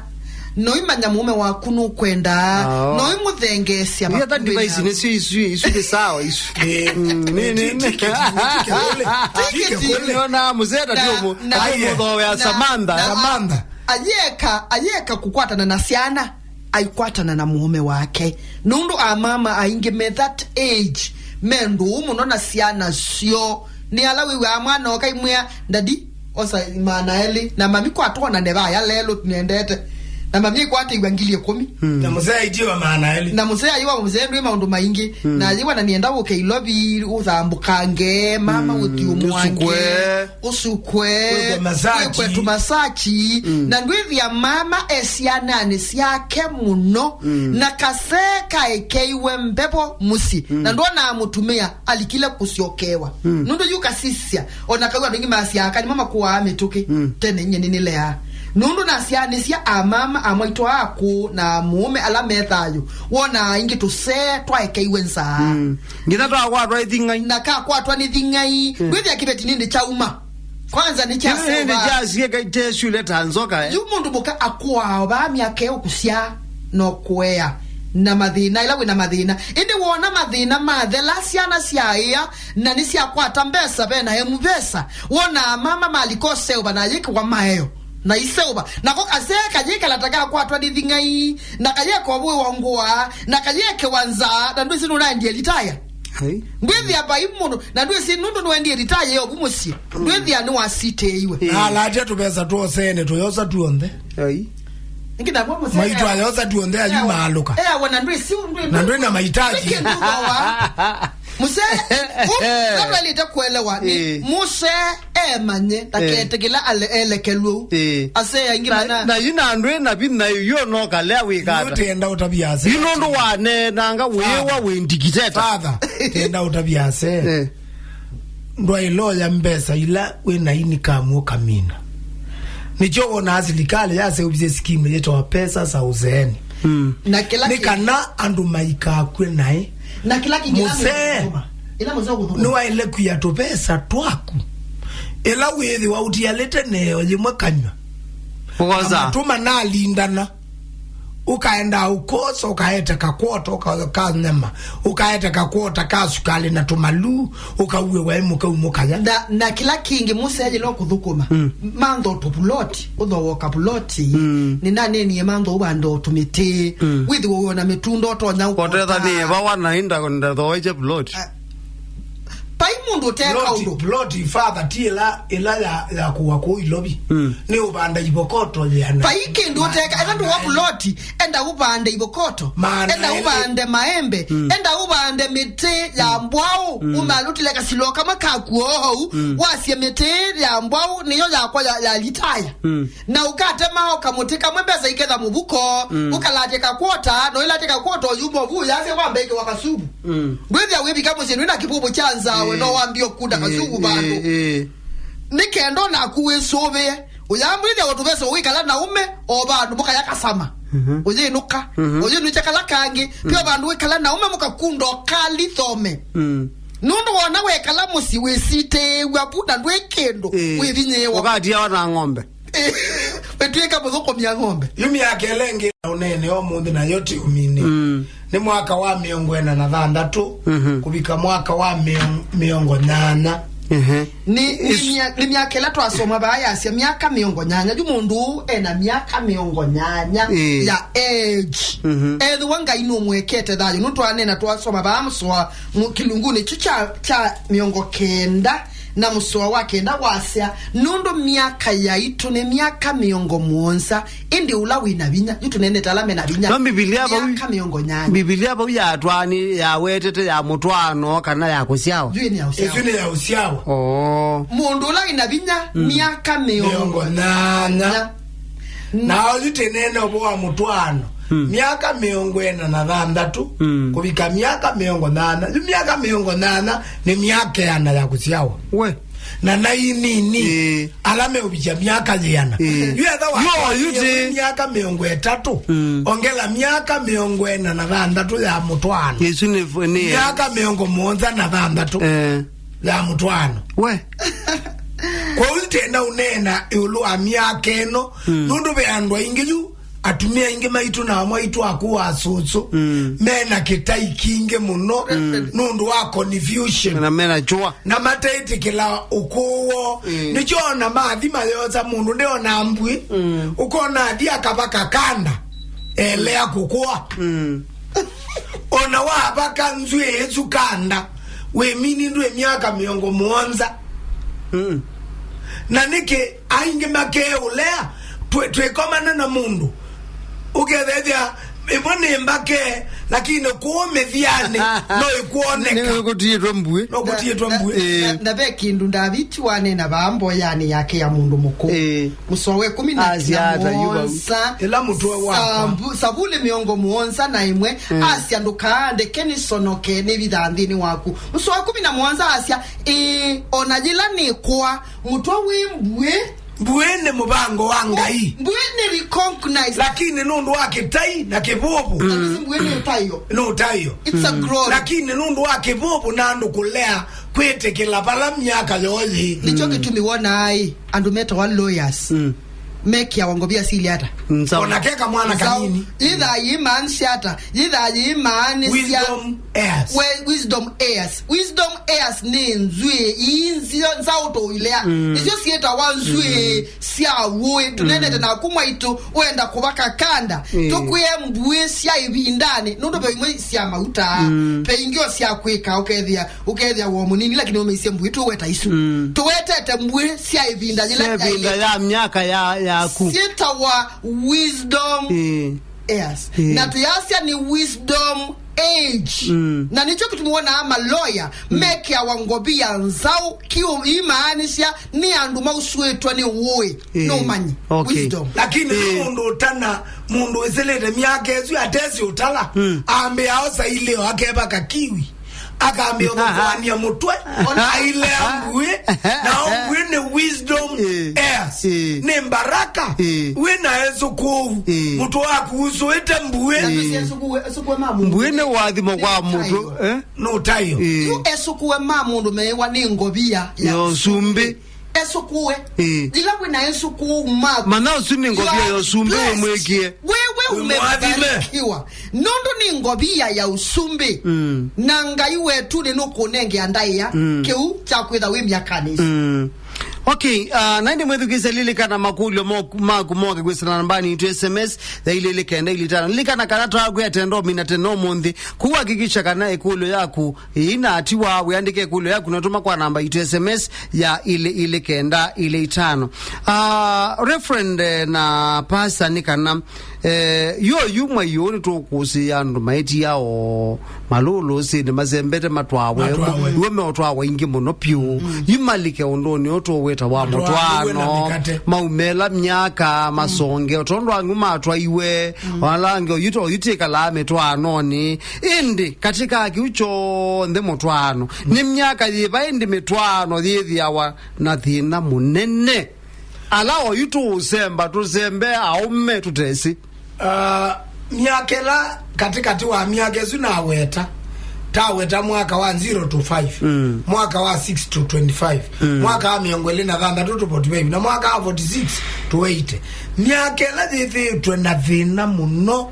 Noimanya mũũme waku nũkwenda. Oh. Noimũthengeesya. Ĩĩ, ata device nĩsyo isu, isu nĩ sawa isu. Eh, mm, nĩ, nĩ, ti-, nĩ. Tiketi, tiketi. Nĩona mũzee ata na, ndio mu-, na, ati mũthoo ya na, Samantha. Na, Samantha. Ayeka, ayeka kũkwatana na syana, aikwatana na mũũme wake. Nũndũ amama aingĩ me that age, me ndũũ mũno na syana syoo. Nĩ ala wĩw'aa mwana ũkaimwĩa, "Daddy, osa maana elĩ, na mami kwatwonane vaya lelũ, nĩendete." Na mamia ikwatĩiw'a ngili ĩkũmi. Na mũsee aitiwa maana elĩ. Na mũsee aiwa mũsee ndwĩ maũndũ maingĩ. Na aiwa na nĩenda ũke Ilovi ũthambũkange, mama ũthiũ mwange. Ũsukwe. Ũsukwe. Wĩkwe masaji. Wĩkwe tu masaji. Na ndwĩthĩa mama e syananĩ syake mũno. Na kasee kaekeiwe mbevo mũsyĩ. Na ndwonaa mũtumĩa alikile kũsyokewa. Nũndũ yu kasisya, ona kau andũ aingĩ masyaa kanimo makuaa mĩtũkĩ, tene inyie nĩnĩleaa. Nũndũ nasyaanĩsya amama amwaitũ akũũ na amũũme ala me thayũ, wonaa aingĩ tũsee twaekeiwe nzaa. Nginya twakwatwa ithing'ai. Na kakwatwa nĩ thing'ai, ndwĩthĩa kĩveti nĩndĩ kyauma. Kwanza nĩ kya Nĩ- nĩ sũva. Kyasie ka- kyesule ta nzoka, eh. Yu mũndũ mũka akuaa vaa myaka ĩyo kũsyaa no kũea na mathĩna, ĩla wĩna mathĩna. Ĩndĩ wona mathĩna mathela, syana syaĩa na nĩsyakwata mbesa, ve na M-Pesa, wonaa mama malika ũseũva na ayĩkĩwa maeo na iseũva. Nako kasee kayĩkala ta kakwatwa nĩ thing'ai, na kayeka ũvũĩwa ngũa, na kayĩkĩwa nzaa, na ndwĩsĩ nũnaendie litaya. Ai. Ndwĩthĩa vai mũndũ, na ndwĩsĩ nũndũ nũendie litaya yovu mũsyĩ. Ndwĩthĩa nĩwasitĩiwe. Na alatia tũvesa twoseene tũyosa tuonthe. Ai. Ĩngĩ ndakwa mũsee. Maitũ ayosa tuonthe ayumaalũka. Ewa na ndwĩ siu ndwĩ. Na ndwĩ na mahitaji. Nĩkĩ ndũthoa? Mũsee, u- ngatwelite kuelewa ni Eh. Mũsee emanye ndakete kĩla ale- elekelwe u. Eh. Asee aingĩ Na- mana. Na yu na ndwĩ na vinya yu no kalea wĩkata. Tenda ũtavia ase. Yu nũndũ waneenanga wĩwa wĩ ndikiteta. Father, tenda ũtavia ase. Eh. Ndwaĩloya mbesa ila wĩ na inikamu ũkamina. Nĩkyo wonaa silikalĩ yaseũvisye sikimu yĩtawa pesa za uzeeni. Mm. Na kĩla nĩ kĩ- kana andũ maikakw'e naĩ. Na kĩla kĩngĩ ĩla Mũsee. Mũsee ũkũthũkũma. Ĩla mũsee ũkũthũkũma. Nĩwaĩle kwia tũvesa twaku. Ĩla wĩthĩwa ũtialĩte neo yĩmwe kanyw'a. Ũkosa. Na matũ manalindana. Ũkaenda ũkosa, ũkaete kakwota, ũka- ka nyama, ũkaete kakwota ka sukalĩ na tũmaluu, ũkauĩwa ĩ mũkau mũkaya. Na, na kĩla kĩngĩ mũsee yĩla ũkũthũkũma, mm, mantha o tũvuloti, ũthowa o kavuloti, mm, nĩnanenie mantha ũvanda o tũmĩtĩ, mm, wĩthĩwa wĩona mĩtunda ũtonya ũkota. Kotethanie vawa na inda ndethoeche vuloti. Ah, Vai mũndũ ũteka ploti, ũndũ. Ploti, father, ti ĩla, ĩla ya, ya kũwa kũu Ilovi. Mm. Nĩ ũvanda ivokoto yĩana. Vai kĩndũ ũteka, enda ndũwa ploti, enda ũvande ivokoto, maana enda ĩla ũvande maembe, mm, enda ũvande mĩtĩ ya mbwaũ, mm, ũmalũtile kasilo kamwe kaku oou, mm, wasye mĩtĩ ya mbwaũ nĩyo yakwa ya, ya litaya. Mm. Na ũkatema o kamũtĩ kamwe mbesa iketha mũvuko, mm, ũkalatya kakwota, na ũilatya kakwota ũyuma ũvu, yasya wambe ĩkĩwa kasuvu. Mm. Ndwĩthĩa wĩvika mũsyĩ nĩwĩ na kĩvuvu kya nzawe, eh, no wambie ũkunda kasuvu, eh, vandũ, eh, eh. Nĩ kenda naku wĩsũvĩe. Ũyambĩthĩa ũtũvesa wĩkala na ũme, o vandũ mũkaya kasama. Mhm. Ũyĩnũka. Mhm. Ũyĩnũkya kala kangĩ. Mm. Pio vandũ wĩkala na ũme mũkakunda ũkali thome. Mm. Nũndũ wona wekala mũsyĩ wĩsitĩĩw'a vu na ndwĩ kĩndũ, eh, wĩvinyĩĩwa. Ũkatiawa na ng'ombe. Wĩtw'ĩka mũthũkũmia ng'ombe. Yu myaka ĩla ĩngĩ na ũnene ũmũnthĩ nayo ti ũmini. Mm. Nĩ mwaka wa mĩongo ĩna na thanthatũ, mhm, kũvika mwaka wa mĩon- mĩongo nyanya. Mhm. Nĩ, nĩ mya- nĩ myaka ĩla twasoma vaa yasya myaka mĩongo nyanya. Yu mũndũ ũũ ena myaka mĩongo nyanya, ĩĩ, ya age. Mhm. Ethĩwa Ngai nũmwekete thayũ, nũtwanena twasoma vaa mũsoa mu- kĩlungunĩ kyu kya, kya mĩongo kenda na mũsoa wa kenda wasya, nũndũ myaka yaitũ nĩ myaka mĩongo mũonza, ĩndĩ ũla wĩ na vinya, yu tũnenete ala me na vinya, no Mbivilia vau, myaka mĩongo nyanya. Mbivilia vau yatwani yawetete ya mũtwaano kana ya kũsyawa? Yu nĩ ya ũsyawa. Ĩsu nĩ ya ũsyawa. Oo. Mũndũ ũla wĩ na vinya, mm, myaka mĩongo nyanya. Na oyu tĩnene ũvũ wa mũtwaano, mm, myaka mĩongo ĩna na thanthatũ, mm, kũvika myaka mĩongo nyanya. Yu myaka mĩongo nyanya nĩ myaka ĩana ya kũsyawa. We. Na nai nini, ĩĩ, ala meũvikya myaka yĩana. Ĩĩ. Yu etha wa- yo, yu ti- myaka mĩongo ĩtatũ, mm, ongela myaka mĩongo ĩna na thanthatũ ya mũtwaano. Ĩsu nĩ, nĩ myaka mĩongo mũonza na thanthatũ. Eh. Ya mũtwaano. We. Kwoou tenda ũneena ĩũlũ wa myaka ĩno, mm, nũndũ ve andũ aingĩ yu, atumĩa aingĩ maitũ na amwaitũ akũũ asũsũ, mm, mena kĩtai kingĩ mũno, mm, nũndũ wa confusion. Na mena chua. Na mateĩtĩkĩla ũkũũ woo. Mm. Nĩkyo ona mathi mayosa mũndũ ndeona mbui, mm, ũkona athi akavaka kanda, elea kũkũa. Mm. Ona wavaka nzw'ĩĩ ĩsu kanda, wĩmini ndwĩ myaka mĩongo mũonza. Mm. Na nĩkĩ aingĩ makeũlea, twĩ- twĩkomana na mũndũ, Ũkethethya ĩmwe nĩ mbake, lakini kũũ mĩthianĩ no ĩkwoneka. Nĩkũtiĩtwe mbuĩ. No kũtiĩtwe mbuĩ. Eh. Na, na ve kĩndũ Ndaviti wanena vaa mboyanĩ yake ya mũndũ mũkũũ. Eh. Mũsoa wa ĩkũmi na mũonza. Asya ata yu vau? Ĩla mũtwe wakwa. Sambu-, Savuli mĩongo mũonza na ĩmwe, mm, asya, "Ndũkaandeke nĩsonoke nĩvithaa nthĩnĩ waku." Mũsoa wa ĩkũmi na mũonza asya, "Ĩĩ, o na yĩla nĩkũa, mũtwe wĩ mbuĩ." Mbuĩ nĩ mũvango wa Ngai. Mbuĩ nĩ recognize. Lakini nũndũ wa kĩtai na kĩvũvũ. Na nĩsĩ mbuĩ nĩ ũtaĩo. Nĩ ũtaĩo. It's a glory. Lakini nũndũ wa kĩvũvũ na andũ kũlea kwĩtĩkĩla vala myaka yoo yĩ. Nĩkyo kĩtumi wonaa ĩ, andũ metawa lawyers. Mm. Mekĩawa ngovia sili ata? Nzaũ. Ona keka mwana kanini. Yĩthaa yĩmaanisya ata? Yĩthaa yĩmaanisya wisdom heirs. We, wisdom heirs. Wisdom heirs nĩ nzw'ĩĩ, ii nzio nzaũ tũilea. Mm. Nĩsyo syĩtawa nzw'ĩĩ sya ũĩ. Tũnenete naku mwaitũ, wenda kũvaka kanda. Mm. Tũkwĩe mbuĩ sya ĩvindanĩ, nũndũ ve imwe sya mauta, mm, ve ingĩ o sya kwĩka, ũkethĩa, ũkethĩa woo mũnini, lakini ũmĩisye mbuĩ tũweta isu. Mm. Tũwetete mbuĩ sya ĩvinda yĩla sya ĩvinda yaĩlĩte. Ya myaka ya, yaku. Syĩtawa wisdom, eh, heirs. Eh. Na tũyasya nĩ wisdom age. Mm. Na nĩkyo kĩtumi wonaa maloya, mm, mekĩawa ngovia nzaũ, kĩu imaanisya nĩ andũ mausũĩtwe nĩ ũĩ, eh, na ũmanyi. Okay. Wisdom. Lakini, eh, mũndũ ũtana, mũndũ wĩsĩlĩte myaka ĩsu atesi ũtala, mm, ambĩa osa ilĩo akeva kakiwi. Akambĩa ũthũkũania mũtwe, ailea mbuĩ, na o mbuĩ nĩ wisdom, eh, heirs. Eh. Nĩ mbaraka. Eh. Wĩ na esũkũu. Eh. Mũtwe waku usũĩte mbuĩ. Eh. Esũkũe, esũkũe ma mũndũ. Mbuĩ nĩ wathimo kwa mũndũ, eh? Nĩ ũtaĩo. Eh. Yu esũkũe ma mũndũ meĩwa nĩ ngovia ya ũsumbĩ. Esũkũe. Ĩĩ. Yĩla wĩ na esũkũu maku, mana ũsu nĩ ngovia ya ũsumbĩ wĩmwĩkĩe. Wewe umebarikiwa. Nũndũ nĩ ngovia ya ũsumbĩ. Mm. Na Ngai wetu nĩ nũkũnengea ndaĩa, mm, kĩu kya kwĩtha wĩ myakanĩ ĩsu. Mm. Okay, uh, na ĩndĩ mwĩthukĩĩsya, lilikana makũlyo mo-, maku moke kwĩsĩla nambani itũ S M S ya ilĩ ilĩ kenda ilĩ itano. Lilikana kana twakwĩa tendo mina tena ũmũnthĩ. Kũu hakikisha kana ĩkũlyo yaku ĩinatiwa, wĩandĩke ĩkũlyo yaku na tũma kwa namba itũ S M S ya ilĩ ilĩ kenda ilĩ itano. Ah, Reverend, eh, na Pastor, nĩ kana, eh, yo yu mwai ũũ nĩtũkũsĩĩa andũ maĩtia o malũlũ ũsĩnĩ masembete matwawe. Matwawe. Iwe meũtwawa ingĩ mũno pyũ. Mm. Yu malike ũndũnĩ ũũ tũwĩta wa mũtwaano. Matwawe na mĩkate. Maumela myaka, mm, masonge. O tondũ angĩ matwaiwe, mm, o ala angĩ oyu to, oyu twĩkalaa mĩtwaanonĩ. Ĩndĩ katĩ ka kĩu kyonthe mũtwaano, nĩ myaka yĩva ĩndĩ mĩtwaano yĩthĩawa na thĩna mũnene? Ala oyu tũũsemba, tũsembe aũme tũtesĩ. Ah, myaka ĩla katĩkatĩ wa myaka ĩsu naweta, taweta mwaka wa zero to five, mm, mwaka wa six to twenty-five, mm, mwaka wa mĩongo ĩlĩ na thanthatũ to forty-five, na mwaka wa forty-six to eighty. Myaka ĩla yĩthĩĩtwe na thĩna mũno,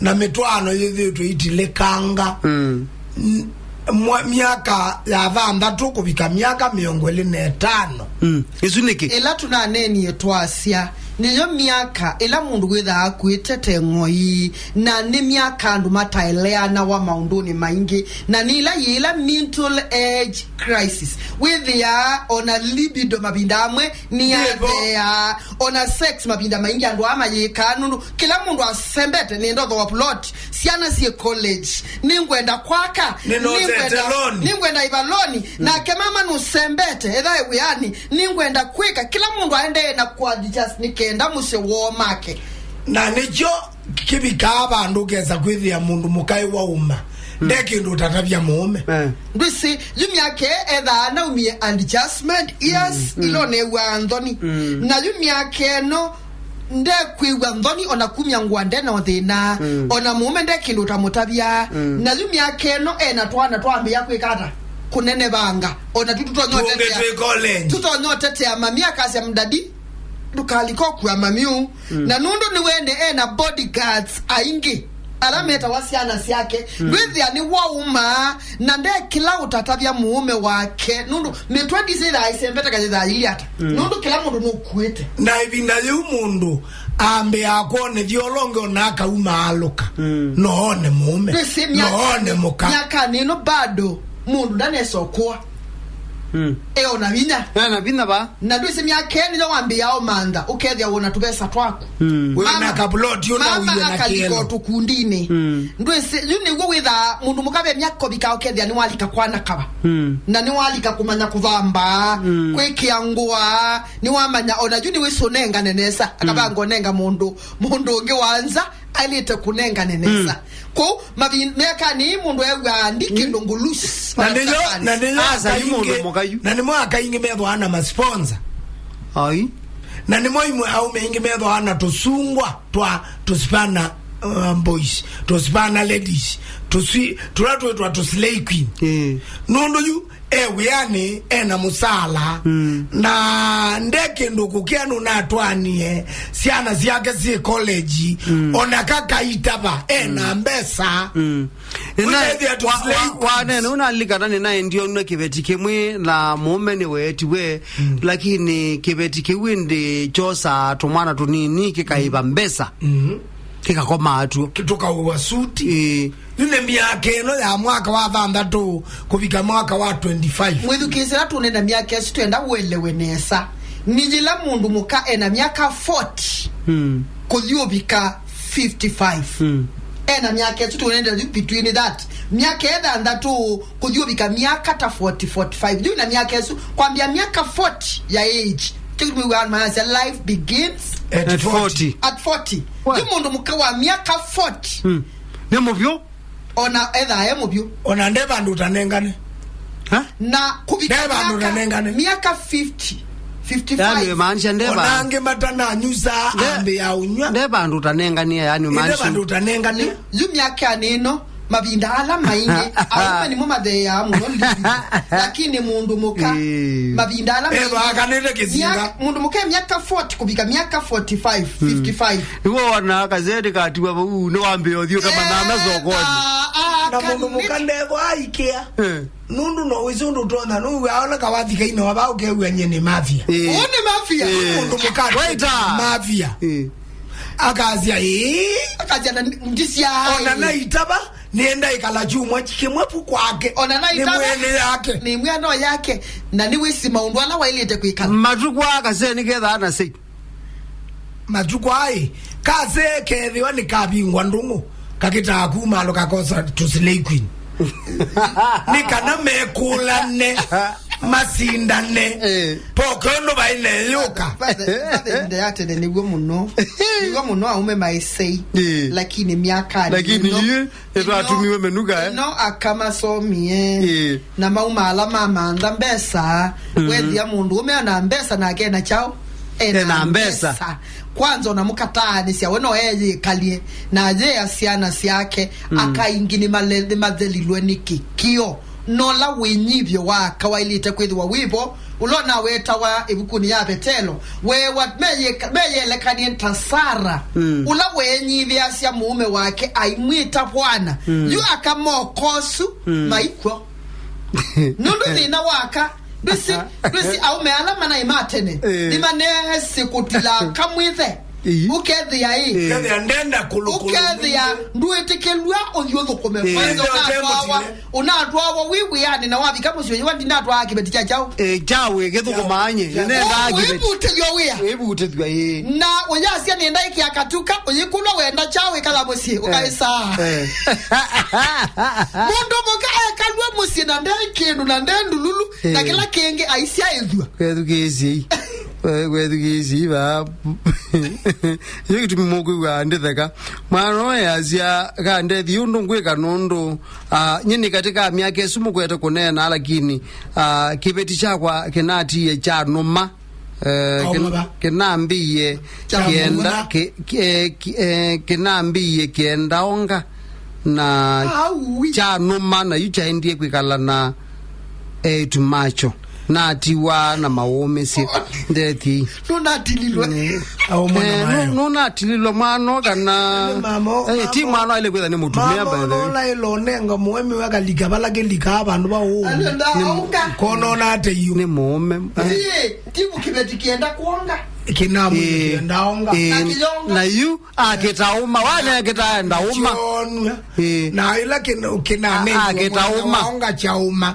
na mĩtwaano yĩthĩĩtwe itilĩkanga. Mm. N-, mwa-, myaka ya thanthatũ kũvika myaka mĩongo ĩlĩ na ĩtano. Mm. Ĩsu nĩkĩ? Ĩla tũnaneenie twasya, nĩyo myaka ĩla mũndũ wĩthaa akuĩte te ng'oi, na nĩ myaka andũ mataeleanawa maũndũnĩ maingĩ, na nĩ ĩla yĩla mental age crisis. Wĩthĩaa ona libido mavinda amwe nĩyatheaa, ona sex mavinda maingĩ andũ aa mayĩkaa, nũndũ kĩla mũndũ asembete, nĩenda ũthooa plot, syana syĩ college, nĩngwenda kwaka, nĩngwenda, nĩngwenda iva loni, mm, nake mama nũsembete, ethae wĩanĩ, nĩngwenda kwĩka, kĩla mũndũ aendee na kũ adjust nĩ kenda mũsyĩ woo make. Na nĩkyo kĩvikaa vandũ ũkesa kwĩthĩa mũndũ mũkaĩ wauma, mm, nde kĩndũ ũtatavya mũũme. Eh. Ndwĩsĩ, yu myaka ĩĩ ethaa naumie adjustment years, mm, mm, ila ũnew'aa nthoni. Mm. Na yu myaka ĩno ndekwĩw'a nthoni ona kumya ngũa nde na thĩna, mm, ona mũũme nde kĩndũ ũtamũtavya. Mm. Na yu myaka ĩno ena twana twambĩĩa kwĩka ata? Kũnenevanga. Ona tu tũtonya ũtetea. Tũtonya ũtetea mami akasya, "Mdadi, ndũkalika ũkua mami ũũ." Mm. Na nũndũ nĩwene ena bodyguards aingĩ, ala metawa syana syake, mm, ndwĩthĩa nĩ wauma, na nde kĩla ũtatavya mũũme wake, nũndũ mĩtwe ndisĩ ĩthaa ĩsembete kayĩthaa yĩli ata. Mm. Nũndũ kĩla mũndũ nũkuĩte. Na ĩvinda yĩu mũndũ ambĩaa kwonethya ũla ũngĩ ona akauma alũka. Mm. No one mũũme. Ndwĩsĩ no myaka-, one mũka. Myakanĩ ĩno bado mũndũ ndanesa ũkũa. Mm. E ona vinya. Ena vinya va. Na ndwĩsĩ myaka ĩyo nĩyo wambĩĩa ũmantha, ũkethĩa wona tũvesa twaku. Mm. Wĩ na mama, kaploti ũna mama ũiwe na akalika kĩelo. Ũtukundinĩ. Mm. Ndwĩsĩ, yu nĩw'o wĩthaa mũndũ mũka ve myaka ũvika ũkethĩa nĩwalika kwana kava. Mm. Na nĩwalika kũmanya kũvamba, mm, kwĩkĩa ngũa, nĩwamanya ona yu nĩwĩsũnengane nesa, mm, akavanga ũnenga mũndũ, mũndũ ũngĩ wa nza, ailĩte kũnengane nesa. Mm. Kũu, mavi-, mĩakanĩ ii mũndũ ew'aa ndi kĩndũ ngulusi. Na nĩyo, na nĩyo asa yu mũndũ mũka yu. Na nĩmo aka ingĩ methwaa na masponsa. Ai. Na nĩmo imwe aume ingĩ methwaa na tũsungwa twa tũspana, uh, boys, tũspana ladies, tũswi-, tũla twĩtwa tũslay queen. Eh. Nũndũ yu e wĩanĩ, ena mũsala, mm, na nde kĩndũ kũkĩa nũnatwanie syana syake syĩ college, mm, ona kakaitava, ena, mm, mbesa. Mm. Nĩna-, wĩthĩa wa-, tũslay wa-, queens. Wanene, ũnalikana nĩnaendie onw'a kĩveti kĩmwe na mũũme nĩweetiwe, mm, lakini kĩveti kĩu ĩndĩ kyosaa tũmwana tũnini kĩkaĩva mbesa. Mm. Kĩkakoma atuo. Kĩtũkaũa suti. Ĩĩ. Yu nĩ myaka ĩno ya mwaka wa thanthatũ kũvika mwaka wa twenty-five. Mwĩthukĩĩsya ĩla tũnena myaka ĩsu twenda ũelewe nesa. Nĩ yĩla mũndũ mũka ena myaka forty, mm, kũthi ũvika fifty-five. Mm. Ena myaka ĩsu tũnenda yu between that. Myaka ĩthanthatũ kũthi ũvika myaka ta forty, forty-five. Yu na myaka ĩsu, kwambia myaka forty ya age. Kĩu nĩwĩw'aa mayasya life begins at forty. At forty. At forty. What? Yu mũndũ mũka wa myaka forty. Mm. Nĩ mũvyũ. Ona ethaa e mũvyũ. Ona nde vandũ ũtanengane. Ha? Na kũvika nde vandũ myaka, ũtanengane. Myaka fifty, fifty-five. Yaani, maanisha nde vandũ. Ona angĩ matananyusaa nde, ambĩĩa ũnyw'a. Nde vandũ ũtanengania, yaani, nde maanisha vandũ ũtanengania. Yu myaka nĩ ĩno, mavinda ala maingĩ, aume nĩmo matheeaa mũno living. Lakini mũndũ mũka, ĩĩ, mavinda ala maingĩ, eva akanĩte kĩsinga. Myaka, mũndũ mũka e myaka forty kũvika myaka forty-five, mm, fifty-five. Nĩw'o wona kazeti katiwa vau, nĩwambĩĩa ũthiũ ta manana sokoni. Na mũndũ mũka ndekwa aikĩa. Eh. Nũndũ no wĩsĩ ũndũ ũtonya, nũw'a ona kawathika ino wava ũkew'a nye nĩ mafia. Eh. Ũũ nĩ mafia. Eh. Mũndũ mũka waita. Mafia. Eh. Akasya, "Ĩĩ." Akasya, "Na ndisya." Ona naitava, nĩenda ĩkala kyumwa kĩmwe vu kwake. Ona naitava, nĩ mwene yake. Nĩ mwene yake. Na nĩwĩsĩ maũndũ ala waĩlĩte kwĩkala. Matukũ aa kasee nĩkethaa na sei. Matukũ aĩ, kasee kethĩwa nĩkavingwa ndũng'ũ, kakĩtaa kuma alo kakosa tũslay queen. Nĩ kana mekũlane, masindane. Eh. Poke ũndũ vai neyũka. Father, father, father ya tene nĩw'o mũno. Nĩw'o mũno aume maisei. Eh. Lakini myaka lakini ĩno, iye, ĩno, ĩtwatumiwe menuka, eh? Ĩno akamasomie. Eh. Na mauma ala mamantha mbesa. Mhm. Wethĩa mũndũ ũme ena mbesa nake ena kyaũ? Ena mbesa. Kwanza ona mũkataanĩsya we no eyĩkalye na ayĩa syana syake, mm, aka ingĩ nĩmale-, nĩmathelilwe nĩ kĩkĩo. Nola wĩnyivyo wa kawailĩte kwĩthĩwa wĩvo, ũla ũnawetawa ĩvukunĩ ya Vetelo, weewa meyĩka-, meyelekanie ta Sara, mm, ũla weenyivĩasya mũũme wake aimwĩta bwana, mm, yu akamokosu, mm, maikw'o. Nũndũ thĩna waka, ndwĩsĩ, ndwĩsĩ aume ala manaĩ ma tene, eh, nĩmaneesĩ kũtila kamwĩthe. Ĩĩ. Ũkethĩa ĩ. Ĩĩ. Ũkethĩa ndenda kũlũkũlũ. Ũkethĩa ndwĩtĩkĩlw'a ũthiĩ ũthũkũme. Ĩĩ. Kwanza ũnatwawa, ũnatwawa wĩ wĩanĩ na wavika mũsyĩ ũyũ, ndinatwaa kĩveti kya kyaũ? Eh, kyaũ ĩkĩthũkũmaa nye. Nĩnendaa kĩveti. Wĩvutĩthw'a wĩa. Wĩvutĩthw'a, ĩĩ. Na ũyasya nĩenda ĩkĩa katuka, ũyĩkũlwa wenda kyaũ ĩkala mũsyĩ, eh, ũkaĩsaa. Eh. Mũndũ mũka ekalw'a mũsyĩ na nde kĩndũ na nde ndululu, na, eh, kĩla kĩngĩ aisyaĩthw'a. Kwethukĩĩsyei. Kwethukĩĩsyei vaa. Yu kĩtumi mũkwĩw'a ndĩtheka. Mwana ũyũ easya, "Kandethi ũndũ ngwĩka nũndũ, ah, nyie nĩ katĩ ka myaka ĩsu mũkwete kũneena, lakini, ah, kĩveti kyakwa kĩnatiie kyanũma." Eh, kĩn-, kĩnambĩie kĩenda, kĩ-, kĩ-, eh, kĩ-, eh, kĩnambĩie kĩenda onga na kyanũma, na yu kyaendie kwĩkala na eĩtu makyo. Natiwa na maũmĩsye. Ndethii. Nũnatililwe. Mm. Au mwana, eh, mayo. Nũ-, nũnatililwe mwana kana, eh, ti mwana aile kwĩtha nĩ mũtumĩa, by the way. Mama ũla ĩlonenga mũemi wakalika vala kĩlikaa vandũ va ũũ. Nĩ, kona ona ate yu. Nĩ mũũme. Eh. Ti kĩveti kĩenda kwonga. Kĩnamwĩtĩkĩe ndaonga. Ĩĩ, na kĩyonga. Na yu akĩtaũma, wane akĩtaenda ũma. Kyonwa. Ĩĩ. Na ĩla kĩna-, kĩnanengiwe akĩtaũma. Waonga kyaũma.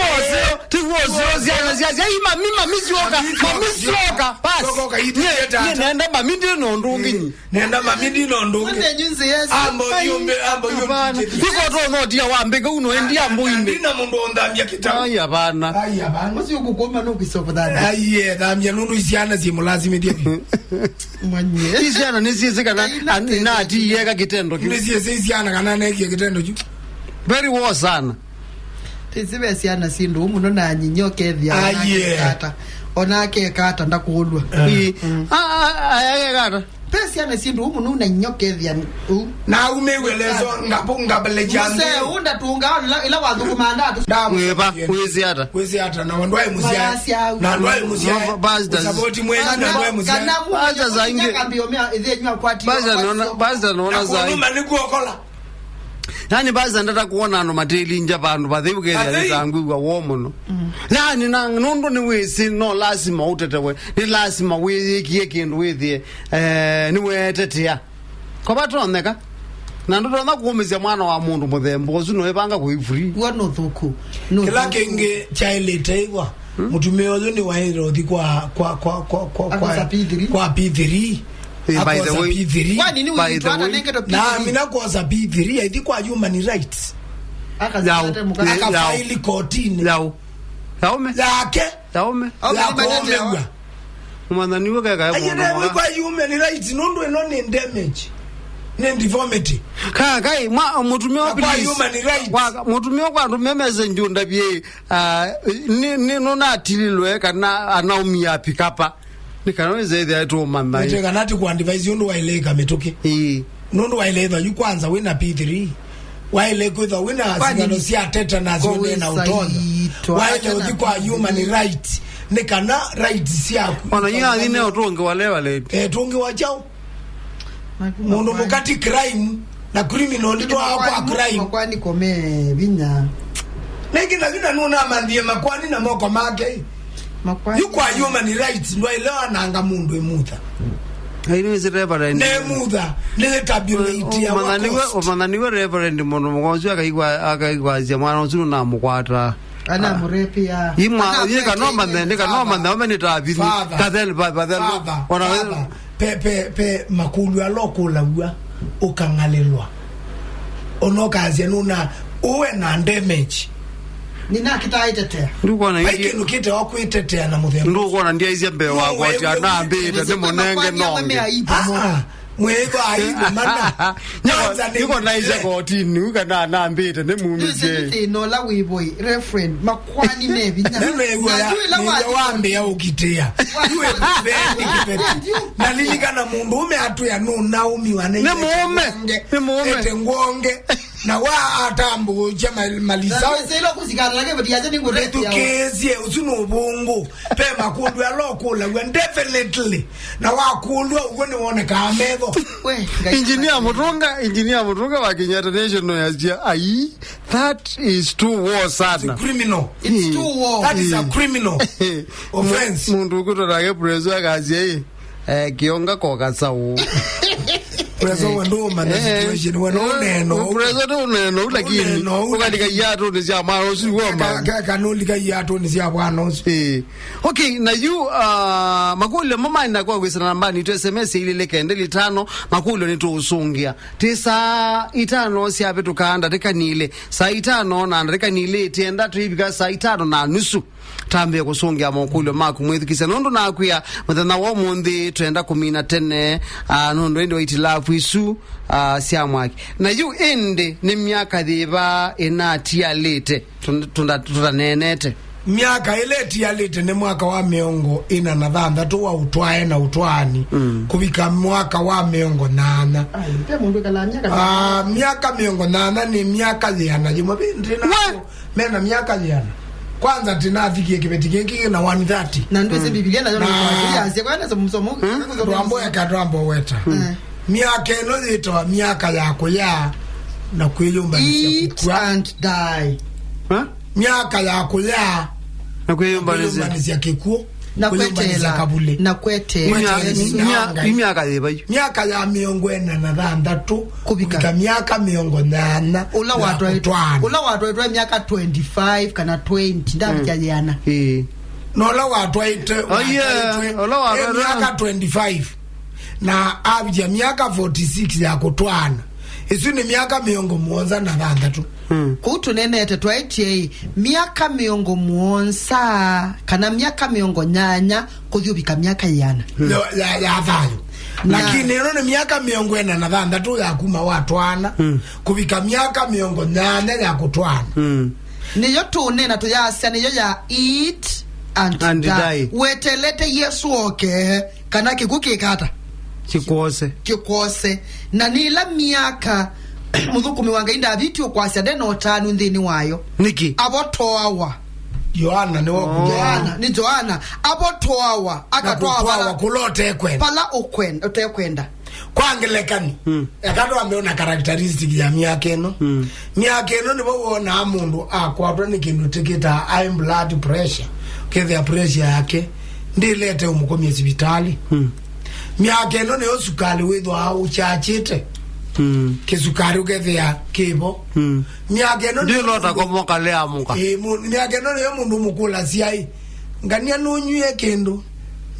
Tiguo sio, tiguo sio, syana sya, sya, ii mami, mami syoka, mami syoka, basi. Syoka, kaitũ. Nyie, nyie nenda mami, ndi na ũndũ ũngĩ nyi. Nenda mami, ndi na ũndũ ũngĩ. Mwenye nyunzi Yesu. Ambo yumbe, ambo yumbe. Hapana. Iko to no dia wambika uno endi ambo ine. Ndina mũndũ ũnthambia kĩtau. Ai, hapana. Ai, hapana. Ũcio ũkũkũma no kĩsoko thambia. Ai, ye, thambia nũndũ isyana syĩ mũlasimĩthie. Mwenye. Isyana nĩ syĩsĩ kana inatiieka kĩtendo kĩu. Nĩ syĩsĩ isyana kana nekie kĩtendo kĩu. Very well sana. Tĩsĩ ve syana syĩ ndũũ mũno na nyinya ũkethĩa. Aye. Ona akekata, ona akekata ndakũlwa. Eh. Ĩĩ. Mm. A, a, a, akekata. Ve syana syĩ ndũũ mũno na nyinya ũkethĩa ũu. Na aumĩw'e leso ngapo ngabeleja. Mũsee ũũ ndatũngaa ĩla, ĩla wathũkũmaa ndatũ. Wĩva, wĩsĩ ata? Wĩsĩ ata na ndwaĩ mũsyae. Marasya au. Na ndwaĩ mũsyae. No, ba-, pastors. Ũsavoti mwenyu na ndwaĩ mũsyae. Kana, kana pastors aingĩ. Kambio mea ĩthĩnywa kwati. Pastors naona, pastors naona. Na kũnũma nĩ kuokola. Yani, basi ndata kuona andũ matilinja vandũ vatheu kethĩa nĩtangwĩw'a woo mũno. Mm. Yani, na nũndũ nĩwĩsĩ no lasima ũtetewe, nĩ lasima wĩyĩkie kĩndũ wĩthĩe, eh, nĩweetetea. Kwa vatonyeka. Na ndũtonya kũũmĩsya mwana wa mũndũ mũthemba ũsu no ĩvanga kũi free. W'o nũthũku. Kĩla kĩngĩ kyaĩlĩte ĩwa. Hmm? Mũtumĩa ũyũ nĩwaĩle ũthi kwa, kwa, kwa, kwa, kwa, kwa, akosa P three. Kwa P three. Eh, by the way, P three. Kwani ni by the way, na amina kwosa P three, aithi kwa human rights. Yao. Akafaili kotini. Yao. Yaume. Yake. Yaume. Ya kũũmĩw'a. Mwathani we keka. Ayende kwa human rights, nũndũ ĩno nĩ damage. Nĩ deformity. Ka, kai, mwa, mũtumĩa wa kwa please. Human rights. Kwa, mũtumĩa kwa ndũme message ndavie, ah, ni, ni, nũnatililwe kana anaumia pikapa. Nĩ kana wĩse ĩthĩa tũmanya. Nĩtwe kana ti kũadvise ũndũ waĩle ĩka mĩtũkĩ. Ĩĩ. Nũndũ waĩle ĩthwa yu kwanza wĩna P three. Waĩle kwĩthwa wĩna sindano sya tetanus ũndũ na ũtonya. Waĩle ũthi kwa human rights. Nĩ kana rights syaku. Ona yu athi ne ũtũngĩ wa lewa lady. Eh, tũngĩ wa chao. Mũndũ mũkati crime na criminal nditwaa kwa crime. Makwani kome vinya. Nĩngĩ na vinya nũnamanthie makwani na moko make. Makwa- Yu kwa human rights, ndwaĩle wananga mũndũ ĩmutha. Ai, nĩwĩsĩ Reverend. Nemutha, nĩyĩtabulate ya ũmanya nĩwe, wakost. Ũmanya nĩwe Reverend mũndũ mũka ũsu akaigwa, akaigwasya mwana ũsu nũnamũkwata. Anamũrepia. Imwa, yĩka no manthe, nika no manthe, ome nĩ tavithi. Father. Kathel, ba-, bathel. Father, ona we- father. Pe, pe, pe makũlyo ala ũkũlaw'a, ũkang'alĩlwa. Ona ũkasya nũna, ũwe na damage. Nĩnakĩtaa ĩtetea. Ndũkwona vai ingĩ- kĩndũ kĩtewa kwĩtetea na mũthemba. Ndũkwona ndiaisye mbee wakwa ati anambĩte nĩ mũnenge nonge. Ah, ah. Mwĩĩva aibu mana. Kwanza nĩ- niko naisye kotini, kana anambĩte nĩ mumĩsye. Thĩna ũla wĩ voi, Reverend, makwani me vinya. Nĩwĩw'a ya- nĩwĩw'a wambĩa ũkitĩa. Yu ĩvendi kĩveti. Nalilikana mũndũ ũme atwĩa nũnaumiwa nĩ mũũme. Nĩ mũũme. Ete ngwonge. Na wa atambũũkya malisao. Silo kusikana lake bati yaje ni ngure. Tukĩĩsye, ũsu nĩ ũvũngũ. Pe makũlyo ala ũkũlaw'a, definitely. Na wakũlwa ũguo nĩwonekaa metho. We, Ngai. Engineer Mũtũnga, Engineer Mũtũnga wa Kenyatta National yasya, "Ai, that is too war sana." Criminal. It's too war. That is a criminal offense. Mũndũ ũkũtwa nake preso akasya, "Ĩ, eh, kĩonga koka saũ." Preso we ndũũmanya situation, we no neno. Preso ndũneno, lakini ũneno, ũkalika iatũnĩ sya mwana ũsu woma. Ka- ka- kanũlika iatũnĩ sya bwana ũsu. Ĩĩ. Okay, na yu, ah, makũlyo mo maenda kwa kwĩsana nambani itũ S M S ilĩ kenda ilĩ tano, makũlyo nĩtũũsũngĩa. Ti saa itano syavĩtũka ndatĩka nilĩ. Saa itano na ndatĩka nilĩ, tienda tũivika saa itano na nusu. Tambĩe kũsũngĩa makũlyo maku mwĩthukĩsya. Nũndũ nakwĩa mũthenya wa ũmũnthĩ twenda kũmina tene, ah, nũndũ ĩndĩ wa itilafu isu, ah, sya mwaki. Na yu ĩndĩ nĩ myaka yĩva ĩnatialĩte? Tũnda-, tũnda-, tũtaneenete. Myaka ĩla ĩtialĩte nĩ mwaka wa mĩongo ĩna na thanthatũ wa ũtwae na ũtwaani, mm, kũvika mwaka wa mĩongo nyanya. Ai, pe mũndũ ĩkalaa myaka. Ah, myaka mĩongo nyanya nĩ myaka yĩana yĩmwe. Ve ndĩ na mena myaka yĩana. Kwanza tinavikie kĩveti kĩngĩ kĩ na one thirty. Na ndwĩsĩ Biblia nayo nĩkwasya kwa nesa msomo. Twamboeka, twamboweta. Mm. Myaka ĩno yĩtawa myaka ya kũya na kwĩyũmbanĩsya kũkw'a. Eat and die. Ha? Myaka ya kũya na kwĩyũmbanĩsya. Kwĩyũmbanĩsya kĩkw'ũ. Na kwĩyũmbanĩsya kweteela. Kavulĩ. Na kweteela. Imya-, imya-, imyaka yĩva yu? Myaka ya mĩongo ĩna na thanthatũ kũvika, kũvika myaka mĩongo nyanya. Ũla ya watwaĩ-, kũtwaana. Ũla watwaĩtwe myaka twenty-five kana twenty, ndavikya yĩana. Ĩĩ. Na ũla watwaĩte, oh, yeah, watwaĩtwe, ũla watwaĩtwe e myaka twenty-five. Na avya myaka forty-six ya kũtwaana. Ĩsu nĩ myaka mĩongo mũonza na thanthatũ. Mm. Kũu tũneenete twaĩtye-ĩ, myaka mĩongo mũonza kana myaka mĩongo nyanya kũthi ũvika myaka yĩana. Mm. Ya, ya, ya thayũ. Na lakini ĩno nĩ myaka mĩongo ĩna na thanthatũ ya kuma watwaana, mm, kũvika myaka mĩongo nyanya ya kũtwaana. Mm. Nĩyo tũũneena tũyasya, nĩyo ya eat and, and die, die. Wetelete Yesũ oke, kana kĩkw'ũ kĩkata? Kĩkwose. Kĩkwose. Na nĩ ĩla myaka mũthũkũmi wa Ngai Ndaviti ũkwasya nde na ũtanu nthĩnĩ wayo. Nĩkĩ? Avotoawa. Yoana nĩwe, oh, ũkũlya. Yoana, nĩ Yoana. Avotoawa, na akatwawa kũtwawa vala, kũla ũtekwenda. Vala ũkwen-, ũtekwenda. Kwa ngelekany'o, mm, eka twambe na characteristic ya myaka ĩno. Mm. Myaka ĩno nĩvo wonaa mũndũ akwatwa nĩ kĩndũ tĩkĩtaa high blood pressure. Ũkethĩa pressure yake ndĩlete ũmũkomye sivitalĩ. Mm. Myaka ĩno nĩyo sukalĩ wĩthwaa ũkyachĩte. Mm. Kĩsukalĩ ũkethĩa kĩvo. Mm. Myaka ĩno nĩyo ndĩlota mũndũ komoka lea mũka. Ĩĩ, mu-, myaka ĩno nĩyo mũndũ mũkũlasya ĩ, ngania nũnywie kĩndũ.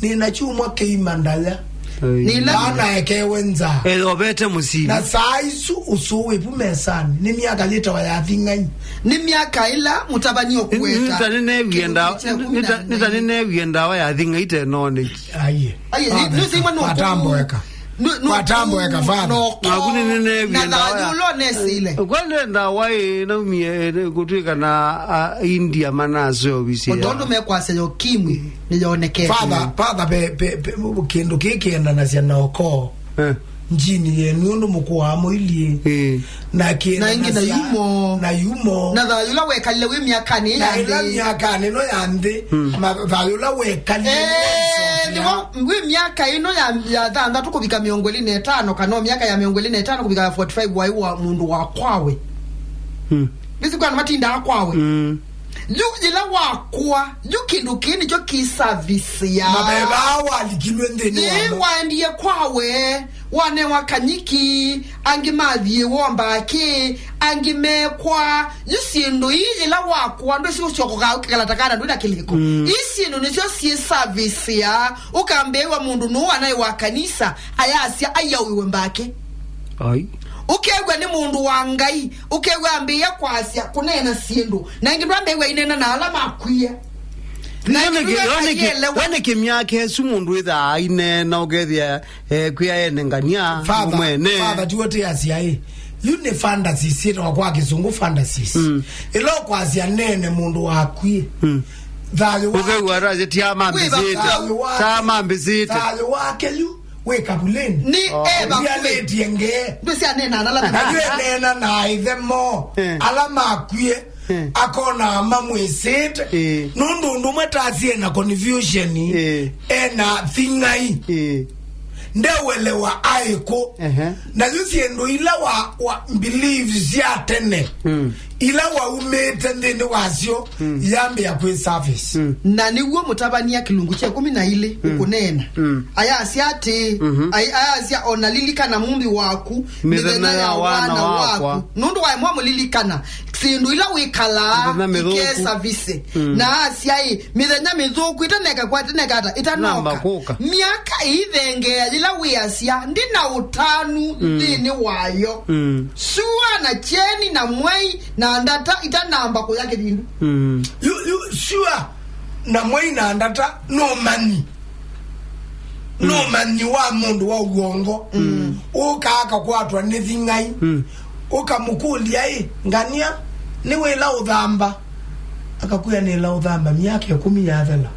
Nĩna kyumwa kĩima ndaya. Ai. Nĩla anaekewe nza. Eyovete mũsili. Na saa isu ũsũũ wĩvu mesanĩ. Nĩ myaka yĩtawa ya thing'ai. Nĩ myaka ĩla mũtavany'e ũkũweta. Nĩ-, nĩta nĩneewie ndawa, nĩta, nĩta nĩneewie ndawa ya thing'ai tenoneki. Aiye. Aiye, nĩ-, nĩsĩimwe nũkũ. Watamboeka. Nũ-, nũ-, watamboeka, Father. Naku nĩ nĩneewie ndawa ya, na thayũ ũla ũnesĩle. Kweli ndawa ĩ naumie, eh, kũtwĩka na, a, India manaseovisye. Ũndũ ũndũ mekwasya ya ũkimwi. Nĩyonekete. Father, Father, pe, pe, pe, kĩndũ kĩĩ kĩendanasya na ũkoo. Eh. Njini yenyu ũndũ mũkũaa mũilyĩ. Eh. Na kĩendanasya na yumo. Na yumo. Na thayũ ũla wekalile wĩ myakanĩ ya nthĩ. Na ĩla myakanĩ ĩno ya nthĩ. Mm. Ma-, thayũ ũla wekalile. Eh, nĩwĩsũvĩa. Nĩw'o, wĩ myaka ĩno ya, ya thanthatũ kũvika mĩongo ĩlĩ na ĩtano, kana o myaka ya mĩongo ĩlĩ na ĩtano kũvika ya forty-five waĩ wa mũndũ wa kwawe. Mm. Nĩsĩ kwa andũ matindaa kwawe. Mm. Yu yĩla wakũa, yu kĩndũ kĩĩ nĩkyo kĩsavisia. Na vevaa walikilwe nthĩnĩ wa yĩĩ mo. Waendie kwa we, wanewa kanyiki, angĩ mathiĩwa mbakĩ, angĩ mekwa. Yu syĩndũ ii yĩla wakũa, ndwĩsĩ ũsyoka ũkekala ta kana ndwĩ na kĩlĩko. Mm. Ii syĩndũ nĩsyo syĩsavisia, ũkambĩĩwa mũndũ nũũ anaĩ wa kanisa, ayasya aiaũiwe mbakĩ. Ai. Ũkew'a nĩ mũndũ wa Ngai, ũkew'a ambĩĩa kwasya, kũneena syĩndũ, na ĩngĩ ndwambĩĩwa ineena na ala makwie. Na ĩngĩ ndwĩw'a aielewa. Nĩ kĩmyaka ĩsu mũndũ wĩthaa aineena ũkethĩa, eh, kwĩa ene ngania. Father, mwene. Father, tiwe tĩasya ĩ. Yu nĩ fantasies, syĩtawa kwa kĩsũngũ fantasies. Mm. Ĩla ũkwasya neene mũndũ wakwie. Mm. Thayũ wa ũkew'a atasye, "Tia mambĩsĩte. Wĩva thayũ wa Tia mambĩsĩte." Thayũ wake yu wĩ kavulĩnĩ. Nĩ eva kũvĩ. Ndialĩtie ngee. Ndũ sya nena na la. Na yu eneena na aithe moo, eh, ala makwie, eh, akona mamwĩsĩte. Eh. Nũndũ ũndũ ũmwe tasi ena confusion, eh, ena thing'ai. Eh. Ndewelewa aĩkũ. Ehe. Na yu syĩndũ ila wa, wa beliefs sya tene. Mm. Ila waumĩte nthĩnĩ wasyo, mm, yambĩa kwĩ service. Mm. Na nĩw'o Mũtavany'a kĩlungu kya ĩkũmi na ilĩ, mm, ũkũneena. Mm. Ayasya atĩĩ, mhm, ay-, ayasya, "O na lilikana mũmbi waku, mĩthenya ya wana waku." Nũndũ waemwa mũlilikana, syĩndũ ila wĩkalaa, mĩthenya mĩthũku, ikesavise. Mm. Na asya ĩ, mĩthenya mĩthũku ĩtaneka kwa, ĩtaneka ata, ĩtanoka. Namba kũka. Myaka ĩithengeea yĩla wĩasya, "Ndi na ũtanu, mm, nthĩnĩ wayo." Mm. Sua na kyeni na mwei na ndata itanamba kũya kĩvindu. Mm. Yu, yu, sua na mwei na ndata nũmanyi. Mm. Nũmanyi wa mũndũ wa ũongo. Mm. Ũkaa akakwatwa nĩ thing'ai. Mm. Ũkamũkũlya, "Ĩ, ngania, nĩ wĩla ũthamba?" Akakwĩa, "Nĩla ũthamba myaka ĩkũmi yathela."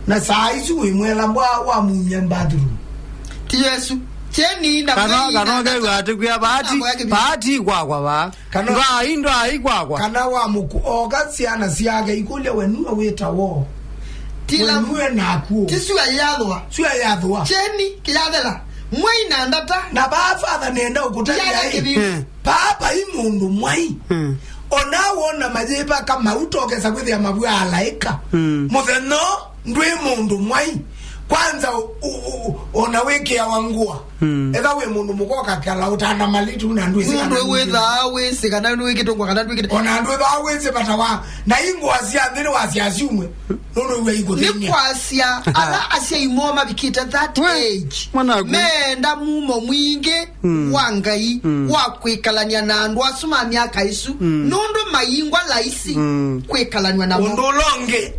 Na saa isu wĩmwela mbwa wamumya bathroom. Ti Yesu. Kyeni na kana, mwei kana na ũkew'a atĩ kwĩa bahati, bahati kwakwa ba. Kana ndwai, ndwai kwakwa. Kana wa mũku-, oka syana syake ikũlya, "We nue wĩta wo? Tila. We nue nakuo?" Ti sua yathwa. Sua yathwa. Kyeni kĩyathela. Mwei na ndata. Na baa father nenda ũkũtalia. Yale kĩvindu. Eh. Papa i mũndũ mwai. Hmm. Ona wona mayĩva kamauta ũkesa kwĩthĩa mavua alaĩka. Hmm. Mũthenya ndwĩ mũndũ mwai. Kwanza u-, u-, u-, ona wĩkĩawa ngũa. Hmm. Etha wĩ mũndũ mũka ũkakala ũtana malitu na ndwĩsĩ kana mũndũ wĩthaa wĩsĩ kana nĩwĩkĩtũngwa kana ndwĩkĩte. Ona andũ ethaa wĩsĩ vata wa na ingũa sya nthĩ nĩ wasya syumwe. Nũndũ wĩ ikũthĩnia. Nĩ kwasya ala asyai moo mavikĩte that age. Mwanaku. Meenda mumo mwingĩ. Mm. Wa Ngai, mm, wa kwĩkalany'a na andũ asu ma myaka ĩsu, mm, nũndũ mayingwa laisi, mm, kwĩkalany'a namo. Ũndũ ũla ũngĩ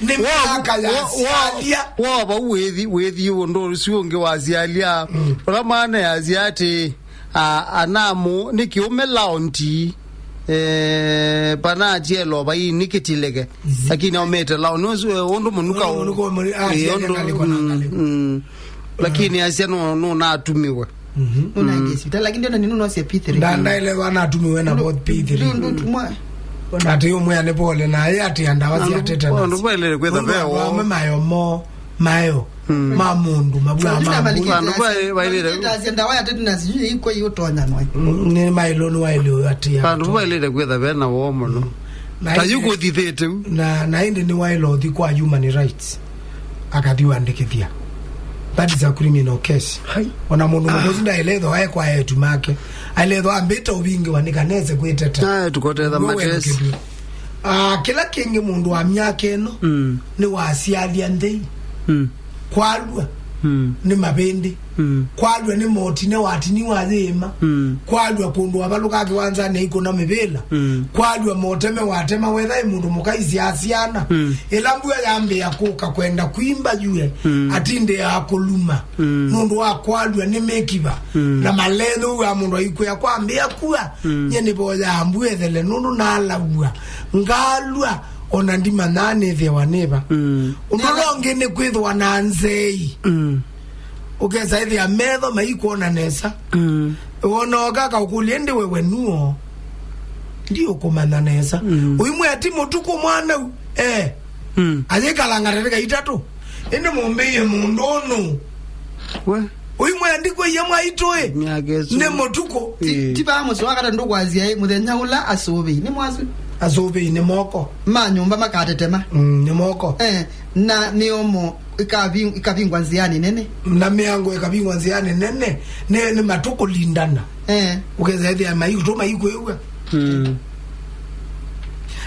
nĩ myaka ya syalia. Wo vau wĩthi, wĩthi ũndũ ũsu ũngĩ wa syalia. Mm. Ũla mwana yasya atĩ, a, anamu nĩ kĩũme launti, eh, pana atielo vai nĩ kĩtileke. Lakini aumĩte launti. Ũsu, eh, ũndũ mũnuka. Ũndũ mũnuka ũmwe, eh, atiele ũndũ, ngalĩko na mm, ngalĩko. Mm. Lakini asya no, no natumiwe. Mhm. Nũnaendie sivitali, lakini ndĩona nĩ nũnose P three. Nda-, ndaelewa natumiwe na both P three. Ndu-, ndu-, mwa- Na atĩ ũmwe anĩ pole na aya atĩ ndawa sya tetanus. Andũ vaĩlĩte kwĩtha veo. Andũ amwe mayo mo, mayo, mm, ma mũndũ, mavua ma mũndũ. Andũ vaĩ-, vaĩlĩte. Ndawa ya tetanus, sijui iko hiyo tonya nwe. Mm, nĩ maĩlũ nĩ waĩlĩ ũyũ atĩ ya. Andũ vaĩlĩte kwĩtha vena woo mũno. Na ta ĩndĩ, yu kũthithĩte u. Na, na ĩndĩ nĩ waĩlĩ ũthi kwa human rights. Akathi wandĩkĩthya. That is a criminal case. Hai. Ona mũndũ mũthũku ndaelethwa aekwa etu make. Aelethwa ambĩte ũvingĩwa nĩ kanese kwĩteta. Aye, tũkotetha matesi. Ah, kĩla kĩngĩ mũndũ wa myaka ĩno, mm, nĩ wasyalia nthei. Mm. Kwalw'a, mm, nĩ mavĩndĩ. Mm. Kwalw'a nĩ motine watini wa yĩĩma. Mm. Kwalw'a kũndũ avalũkaa kĩwanzanĩ aikũna mĩvĩla. Mm. Kwalw'a moteme watema wetha ĩ mũndũ mũka isyaa syana. Mm. Ĩla mbua yambĩĩa kũka kwenda kwimba yue, mm, atindĩaa kũluma. Mm. Nũndũ wa kwalw'a nĩ mĩkiva. Mm. Na malethũ wa mũndũ aikwĩa kwambĩa kua. Mm. Nye nĩvoyaa mbua ethele nũndũ nalaw'a. Ngalw'a ona ndimanyaa nĩthĩawa nĩva. Mm. Ũndũ ũla ũngĩ nĩ kwĩthĩwa na nzei. Mm. Ũkesa ĩthĩa metho maikwona nesa. Mm. Wona ũkaka ũkũlya, "Ĩndĩ wewe nuo?" Ndiũkũmanya nesa. Mm. Ũimwĩa ti mũtukũ mwanau. Eh. Mm. Ayĩkalanga ndatĩka itatũ. Ĩndĩ mũmbĩie mũndũ ũnũ. We. Ũimwĩa ndikwĩie mwaitũĩ. Myaka ĩsu. Nĩ mũtukũ. Ti, ĩĩ, ti vaa mũsoa kata ndũkwasya, ĩ, mũthenya ũla asũvĩi. Nĩ mwasu. Asũvĩi nĩ moko. Ma nyũmba makatetema. Mm, nĩ moko. Eh, na mĩomo ĩkavi-, ĩkavingwa nzĩanĩ nene. Na mĩango ĩkavingwa nzĩanĩ nene, nĩ, nĩ matũ kũlindana. Eh. Ũkesa ĩthĩa maitũ maikwĩw'a. Mm.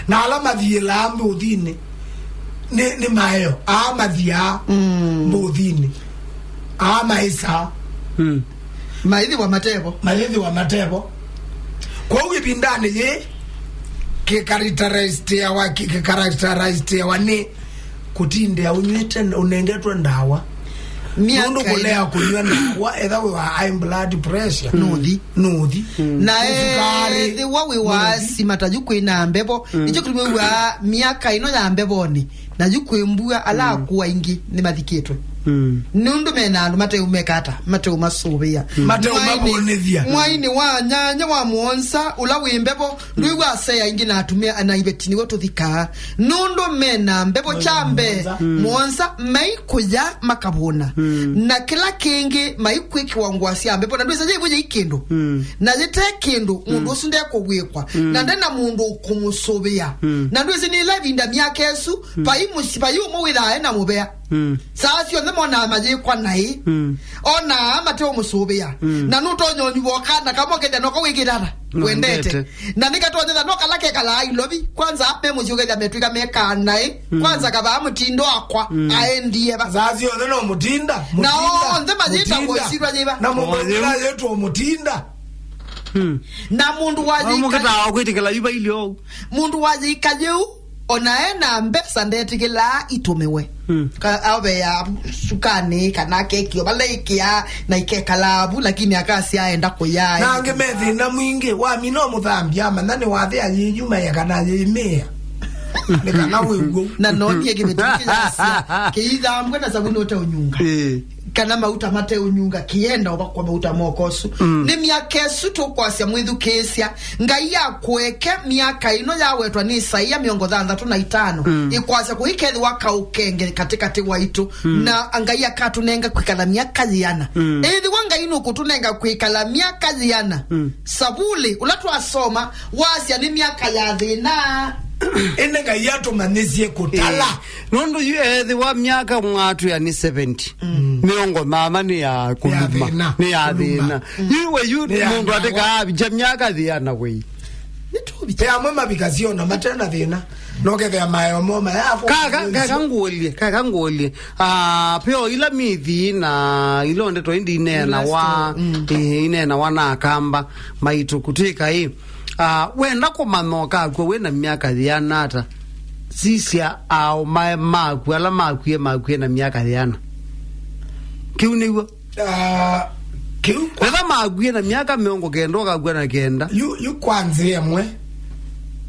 Na ala mathiĩlaa mbũthinĩ, nĩ, nĩ maeo. Aa mathiaa, mm, mbũthinĩ. Aa maĩsaa. Mm. Maĩthĩwa matevo. Maĩthĩwa matevo. Kwoou ĩvindanĩ yĩĩ, kĩkarakitaraisitiawa, kĩ-, kĩkarakitaraisitiawa nĩ kũtindĩa ũnyw'ĩte, ũnengetwe ndawa. Nũndũ kũlea kũnyw'a ndawa, etha wĩ wa high blood pressure, nũthi. Nũthi. Mm. Na nĩ sukarĩ, ethĩwa wĩ wa nũthi. Asima ta yu kwĩna mbevo, mm, nĩkyo kĩtumi wĩw'aa myaka ĩno ya mbevonĩ, na yu kwĩ mbua, ala, mm, akũa aingĩ nĩmathikĩtwe. Mm. Nũndũ mena andũ mateũmeka ata, mateũmasũvĩa. Mm. Mateũmavũnĩthya. Mwai-, mwai-inĩ wa nyanya wa mũonza, ũla wĩ mbevo, ndwĩw'a asea aingĩ na atumĩa na iveti nĩw'o tũthikaa. Nũndũ mena mbevo kya mbee, mũonza, mm, mũonza, maikũya makavũna. Mm. Na kĩla kĩngĩ, maikwĩkĩwa ngũa sya mbevo, na ndwĩsa yĩvo yĩ kĩndũ. Mm. Na yĩte kĩndũ, mũndũ, mm, ũsu ndekũw'ĩkwa. Mm. Na nde na mũndũ ũkũmũsũvĩa. Mm. Na ndwĩsĩ nĩ ĩla ĩvinda myaka ĩsu, mm, vai mũsi-, vai ũmwe wĩthaa e na mũvea. Mm. Saa syonthe monaa mayĩkwa naĩ. Mm. Onaa mateũmũsũvĩa. Mm. Na nũtonya ũnyuva o kana kamwe ũkethĩa noko wĩkĩte ata? Na wendete. Wendete. Na nĩkatonyetha no kala kekalaa ilovi. Kwanza me mũsyĩ ũkethĩa metwĩka mekaa naĩ. Mm. Kwanza kavaa mũtindo akwa, mm, aendie va. Saa syonthe no mũtinda, na mũtinda, onthe mayĩtagwo mũtinda. Isyĩtwa yĩva? Na mũndũ ũngĩ ayĩtwo mũtinda. Hmm. Na mũndũ wayĩka mũkĩtaa kwĩtĩkĩla yu vailye ũu. Mũndũ wayĩka yĩu, ona e na mbesa ndetĩkĩlaa itũmĩwe. Hmm. Ka-, aovea sukanĩ kana keki o vala ĩkĩa na ikekalaa vu, lakini akasya aenda kũya. Na angĩ me thĩna mwingĩ, wamina ũmũthambia, amanya nĩ wathĩa yĩyumaĩa kana yĩmĩa. Nĩ kana wĩw'o. Na nonie kĩvĩtu kĩyasya, kĩithambwe na savuni ũteũnyunga. Ĩĩ. Kana mauta mateũnyunga, kĩenda ũvakwa mauta mokosu. Mm. Nĩ myaka ĩsu tũkwasya mwĩthukĩĩsya, Ngai akũeke myaka ĩno yawetwa nĩ Isaia mĩongo thanthatũ na itano, mm, ĩkwasya kũikethĩwa kaũkenge katĩkatĩ waitũ, mm, na Ngai akatũnenga kwĩkala myaka yĩana. Mm. Ĩthĩwa Ngai nũkũtũnenga kwĩkala myaka yĩana, mm, Savuli, ũla twasoma, wasya nĩ myaka ya thĩna. Ĩndĩ Ngai atũmanyĩsye kũtala. Ĩĩ. Nũndũ yu ethĩwa myaka mwatwĩa nĩ seventy, mm, mĩongo thanthatũ nĩ ya kũluma, nĩ ya thĩna. Kũluma. Mm. Yu we yu nĩ ya mũndũ ndawa. Atĩkaa avikya myaka thĩana wei. Nĩtũvikya. Ve amwe mavika syona mate na thĩna. Nokethĩa maeo mo mayako. Kaka, kaka ngũlye, kaka ngũlye. Ah, peo ila mithi na ila ndeto indi ineena wa, mm, eh, ineena wa na akamba maitũ kũtwĩka ĩ. Ah, wenda kũmanya ũkakw'a wĩ na myaka yĩana ata? Sisya aũmae maku, ala makwie, makwie na myaka yĩana. Kĩu nĩw'o. Ah, kĩu kwa- Etha makwie na myaka mĩongo kenda, ũkakw'a na kenda. Yu, yu kwa nzĩa ĩmwe,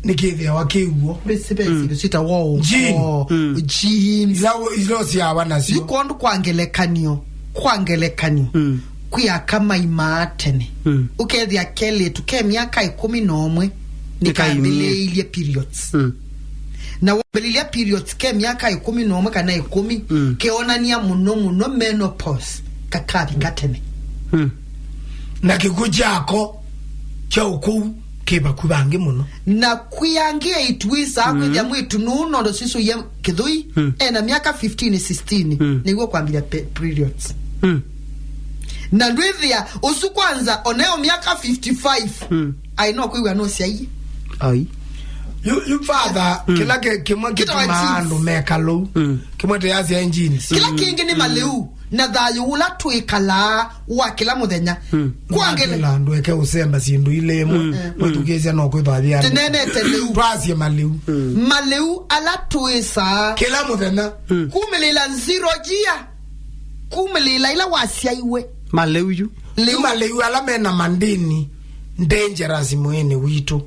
nĩkĩthĩawa kĩw'o. Mbesi, mbesi, mm, syĩtawa o-, gene. O-, mm, genes. Ila, ila ũsyawa nasyo. Yu kwondũ kwa ngelekany'o, kwa ngelekany'o. Mm. Kwĩ aka maimaa tene. Mm. Ũkethĩa kelĩtu ke myaka ĩkũmi na ũmwe nĩkambĩlĩĩilye, nĩkambĩlĩĩilye periods. Mm. Na wambĩlĩlya periods ke myaka ĩkũmi na ũmwe kana ĩkũmi, mm, keonania mũno mũno menopause, kakavika tene. Mm. Na kĩkw'ũ kyako kya ũkũu kĩ vakuvi vangĩ mũno. Na kwĩ angĩ aitũ wĩsaa, mm, kwĩthĩa mwĩĩtu nũũ nondo sisũie kĩthũi, mm, ena myaka fifteen, sixteen, mm, nĩw'o kwambĩlya pe-, periods. Mm. Na ndwĩthĩa ũsu kwanza, onayo myaka fifty-five, mm, ai no kwĩw'a nũsyaie. Ai. Yu, yu father, mm, kĩla kĩ-, kĩmwe kĩtũmaa andũ meka lũu. Mm. Kĩmwe tũyasya genes. Kĩla, mm, kĩngĩ nĩ malĩu. Na thayũ ũla twĩkalaa wa kĩla mũthenya. Mm. Kwangĩla andũ eke ũsemba syĩndũ ilĩ ĩmwe. Mm. Mwĩthukĩĩsya no kwĩthwa yĩana. Tũneenete lĩu. Twasye malĩu. Mm. Malĩu ala twĩsaa. Kĩla mũthenya. Mm. Kumĩlĩla zero year. Kumĩlĩla ila wasyaiwe. Malĩu yu. Lĩu. Nĩ malĩu ala mena mandĩni dangerous mwĩĩnĩ witũ.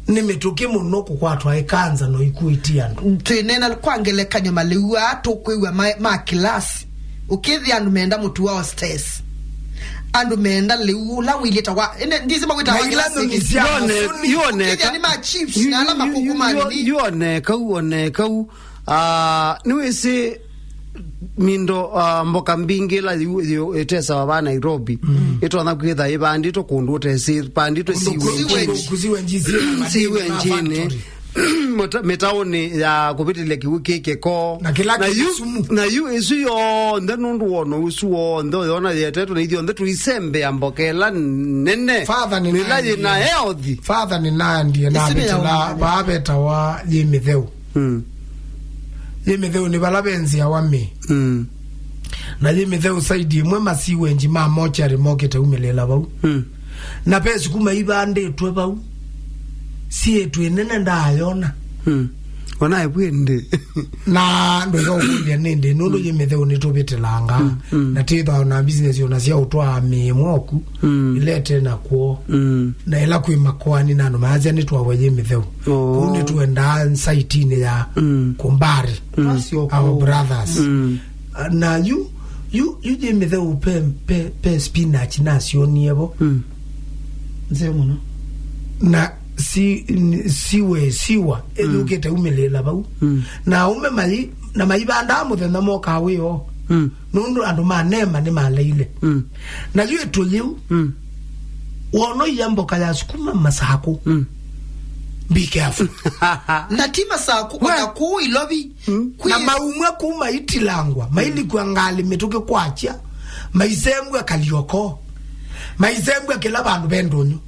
Nĩ mĩtũkĩ mũno kũkwatwa ĩ kanza no ikuĩti andũ. Twĩneena kwa ngelekany'o malĩu aa tũkwĩw'a ma, ma kĩlasi. Ũkĩthĩa andũ menda mũtu wa hostess. Andũ menda lĩu ũla wĩilĩta wa, ene, ndisi makwĩta wa kĩlasi. Na ila nũni sya masũni. Yone, yone. Ũkĩthĩa nĩ ma chiefs na ala makũkũ ma nini. Yone kau, one kau. Ah, nĩwĩsĩ Mindo, ah, mboka mbingĩ ĩla yu- yu- ĩtesawa va Nairobi, ĩtonya kwĩtha ĩvandĩtwe kũndũ ũtesĩ, ĩvandĩtwe siwe njini. Siwe njini. Mĩta- mĩtaũnĩ ya kũvĩtĩlya kĩw'ũ kĩ kĩko. Na kĩla na yu- na yu ĩsu yonthe nũndũ wona ũsu wonthe ũyona yetetwe na ithyonthe tũisembea mboka ĩla nene. Father nĩ ĩla nani? Yĩna health. Father nĩnaendie navĩtĩla vaa vetawa Yĩ Mĩtheũ. Mm. Yĩ Mĩtheũ nĩ vala venziawa mĩĩ. Mm. Na Yĩ Mĩtheũ saidi ĩmwe masiwenji ma mochari mokĩte umĩlĩla vau. Mm. Na ve sukuma ivandĩtwe vau. Siĩtwĩ nene ndaayona. Mm. Ona ĩvw'ĩ ndĩ. Na ndũikaũkũlya nĩndĩ nũndũ Yĩ Mĩtheũ nĩtũvĩtĩlanga. Mm, mm. Na twĩthwa na business ona sya ũtwaa mĩĩ ĩmwe oku. Mm. Ilete na kwoo. Mm. Na ĩla kwĩ makoani na andũ maasya nĩtwawe Yĩ Mĩtheũ. Oh. Kũu nĩtũendaa nsaitinĩ ya Kumbari. Mm. Our brothers. Mm. Ah, na yu, yu, yu Yĩ Mĩtheũ pe, pe, pe spinach nasyonie vo. Mm. Nzeo mũno. Na si, n- siwe siwa ĩthũkĩte umĩlĩla vau. Mm. Na aume mai na maivandaa mũthenya mokaa wĩoo. Mm. Nũndũ andũ ma Neema nĩmaleile. Mm. Na yu ĩtũ yĩu, mm, wonoia mboka ya sukuma masakũ. Mm. Be careful. Na ti masakũ, ona kũu Ilovi. Mm. Na maumwe kũu maitilangwa, mailikwa ngalĩ mĩtũkĩ kwakya, maisembwa kalioko, maisembwa kĩla vandũ ve ndũnyũ.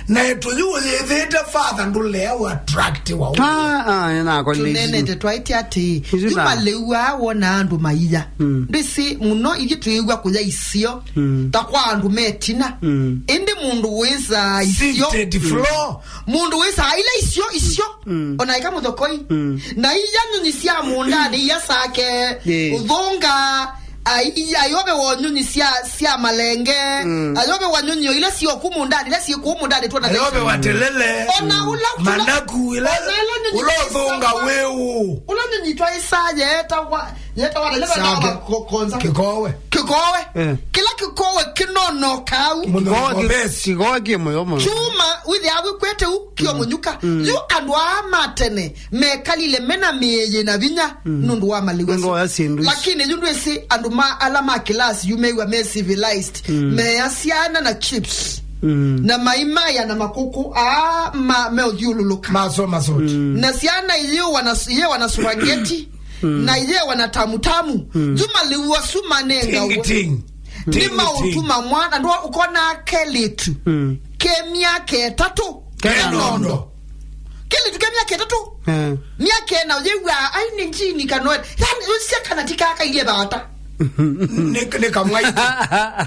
Na ĩtũ yu ũyĩthĩte father ndũlea ũattractiwa ũũ. Ah, ah, nĩnakonile isu. Tũneenete twaĩtye atĩĩ, yu malĩu aa wona andũ maiya. Mm. Ndwĩsĩ mũno ithyĩ twĩĩw'a kũya isio, mm, ta kwa andũ metina. Mm. Ĩndĩ mũndũ wĩsaa isio. Sifted floor. Mũndũ wĩsaa ila isio, isio. Mm. Ona ika mũthokoi. Mm. Na iya nyunyi sya mũũndanĩ iya sake, ĩĩ, ũthũnga, ai- iya ayovewa nyunyi sya, sya malenge, mm, ayovewa nyunyi o ila syoku mũũndanĩ, ila syĩ kũu mũũndanĩ tuona. Ayovewa telele. Ona ũla, ũla- manaku ila, ona ila nyunyi ũla ũthũnga wĩũ. Ũla nyunyi twaĩsaa yeetawa, yeetawa na ĩla sake. Ko- konza. Kĩkowe. Kĩkowe. Eh. Kĩla kĩkowe kĩnonokaa. Kĩkowe kĩ- kĩkowe kĩ mũyo mũno. Kyuma wĩthĩawa wĩkwete u kĩo mũnyuka. Mm. Yu andũ aa ma tene mekalile mena mĩĩ yĩna vinya, mm, nũndũ wa malĩu asu. Nũndũ wa syĩndũ isu. Lakini yu ndwĩsĩ andũ ma ala ma kĩlasi yu mew'a me civilized, mm, meya syana na chips. Mm. Na maimaya na makũkũ aa ma meũthyũlũlũka. Masoma sote. Mm. Na syana iyewa na, iyewa na spaghetti. Mm. Na iyewa na tamutamu. Mm. Yu malĩu asu manengawe. Ting, ting. Ting, ting. Nĩ maũtuma mwana, ndwa ũkona kelĩtu. Mm. Ke myaka ĩtatũ. Kena nondo. Kelĩtu ke myaka ĩtatũ. Eh. Myaka ĩna ũyĩw'a, ai nĩ njini kanoe. Yani, ũsya kana ti kakailyĩ vata. Nĩ, nĩ kamwaitũ.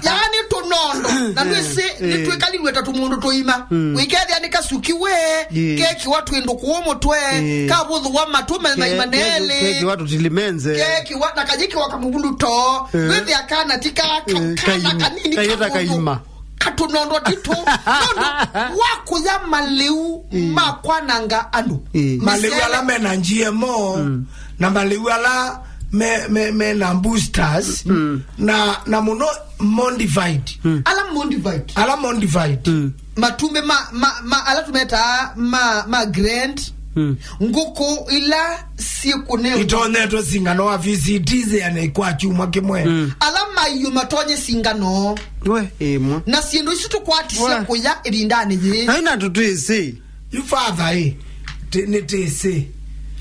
Yani tũnondo. Na ndwĩsĩ, eh, nĩtwĩkalilwe ta tũmũndũ tũima. Mm. Wĩkethĩa nĩ kasuki we, eh, kekiwa twĩndũ kũũ mũtwe, eh, kavũthũwa matũ me- Ke- maima nelĩ. Kekiwa tũtilimenze. Kekiwa na kayĩkiwa kamũvulu too. Eh. Wĩthĩa kana ti ka- ka- eh, kana kaima. Kanini kayĩta kamũndũ. Kaima. Katũnondo titũ. Nũndũ wa kũya malĩu, mm, ma kwananga andũ. Mm. Malĩu ala mena G M O, mm, na malĩu ala me, me, mena boosters, mm, na, na mũno modified. Mm. Ala modified. Ala modified. Mm. Matumbĩ ma, ma, ma, ala tũmetaa ma, ma grand. Mm. Ngũkũ ila syĩkũnengwa. Itonyetwe singano wa V C T ĩana kwa kyumwa kĩmwe. Mm. Ala maiũ matonye singano. We, ĩmwe. Na syĩndũ isu tũkwatisye kũya ĩvindanĩ yĩĩ. Na ina tũtwĩsĩ. Yu father ĩ, ti- nĩ tĩsĩ.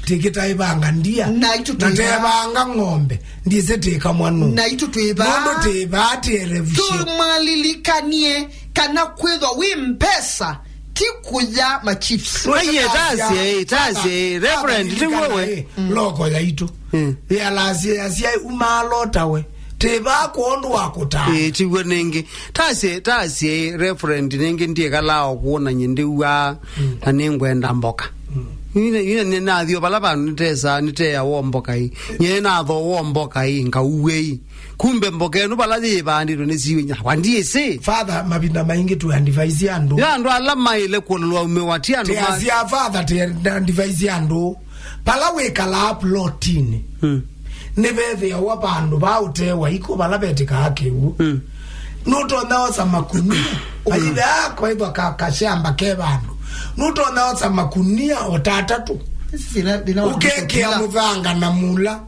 Tĩkĩtaĩvanga ndia. Na itũ na twĩva- tevanga ng'ombe. Ndiĩsĩ tĩkamwa nũ. Na itũ twĩva- nũndũ tĩvaa tĩelevisye. Tũmalilikanie kana kwĩthwa wĩ mbesa ti kũya ma chips. Aiye, tasye, tasye, Reverend, ti wewe. Loko yaitũ. Mm. Yalasie yasia umalota we. Tĩvaa kwondũ wa kũtaa. Ĩĩ, tiw'o nĩngĩ. Tasye, tasye, Reverend, nĩngĩ ndiĩkalaa o kũũ na nyie ndiw'aa, mm, na nĩngwenda mboka. Mm. Nyie, nyie nĩnathi o vala vandũ nĩtesa, nĩteawa mboka ii. Nyie nathooa mboka ii, ngauwe ii. Kumbe mboka ĩno vala yĩvandĩtwe nĩ siwe nyakwa ndiĩsĩ. Father, mavinda maingĩ tũ advise andũ. Ya andũ ala maĩle kũlũa ume wa ti andũ ma- Teasia father, te advise andũ. Pala wĩkalaa plotinĩ. Mm. Nĩvethĩawa vandũ va ũtewa iko vala vetĩkaa kĩw'ũ. Mm. Nũtonya osa makunia. Ũkithaa kwaĩthwa ka- kashamba ke vandũ. Nũtonya osa makunia o ta atatũ. Ũkekĩa mũthanga na mula.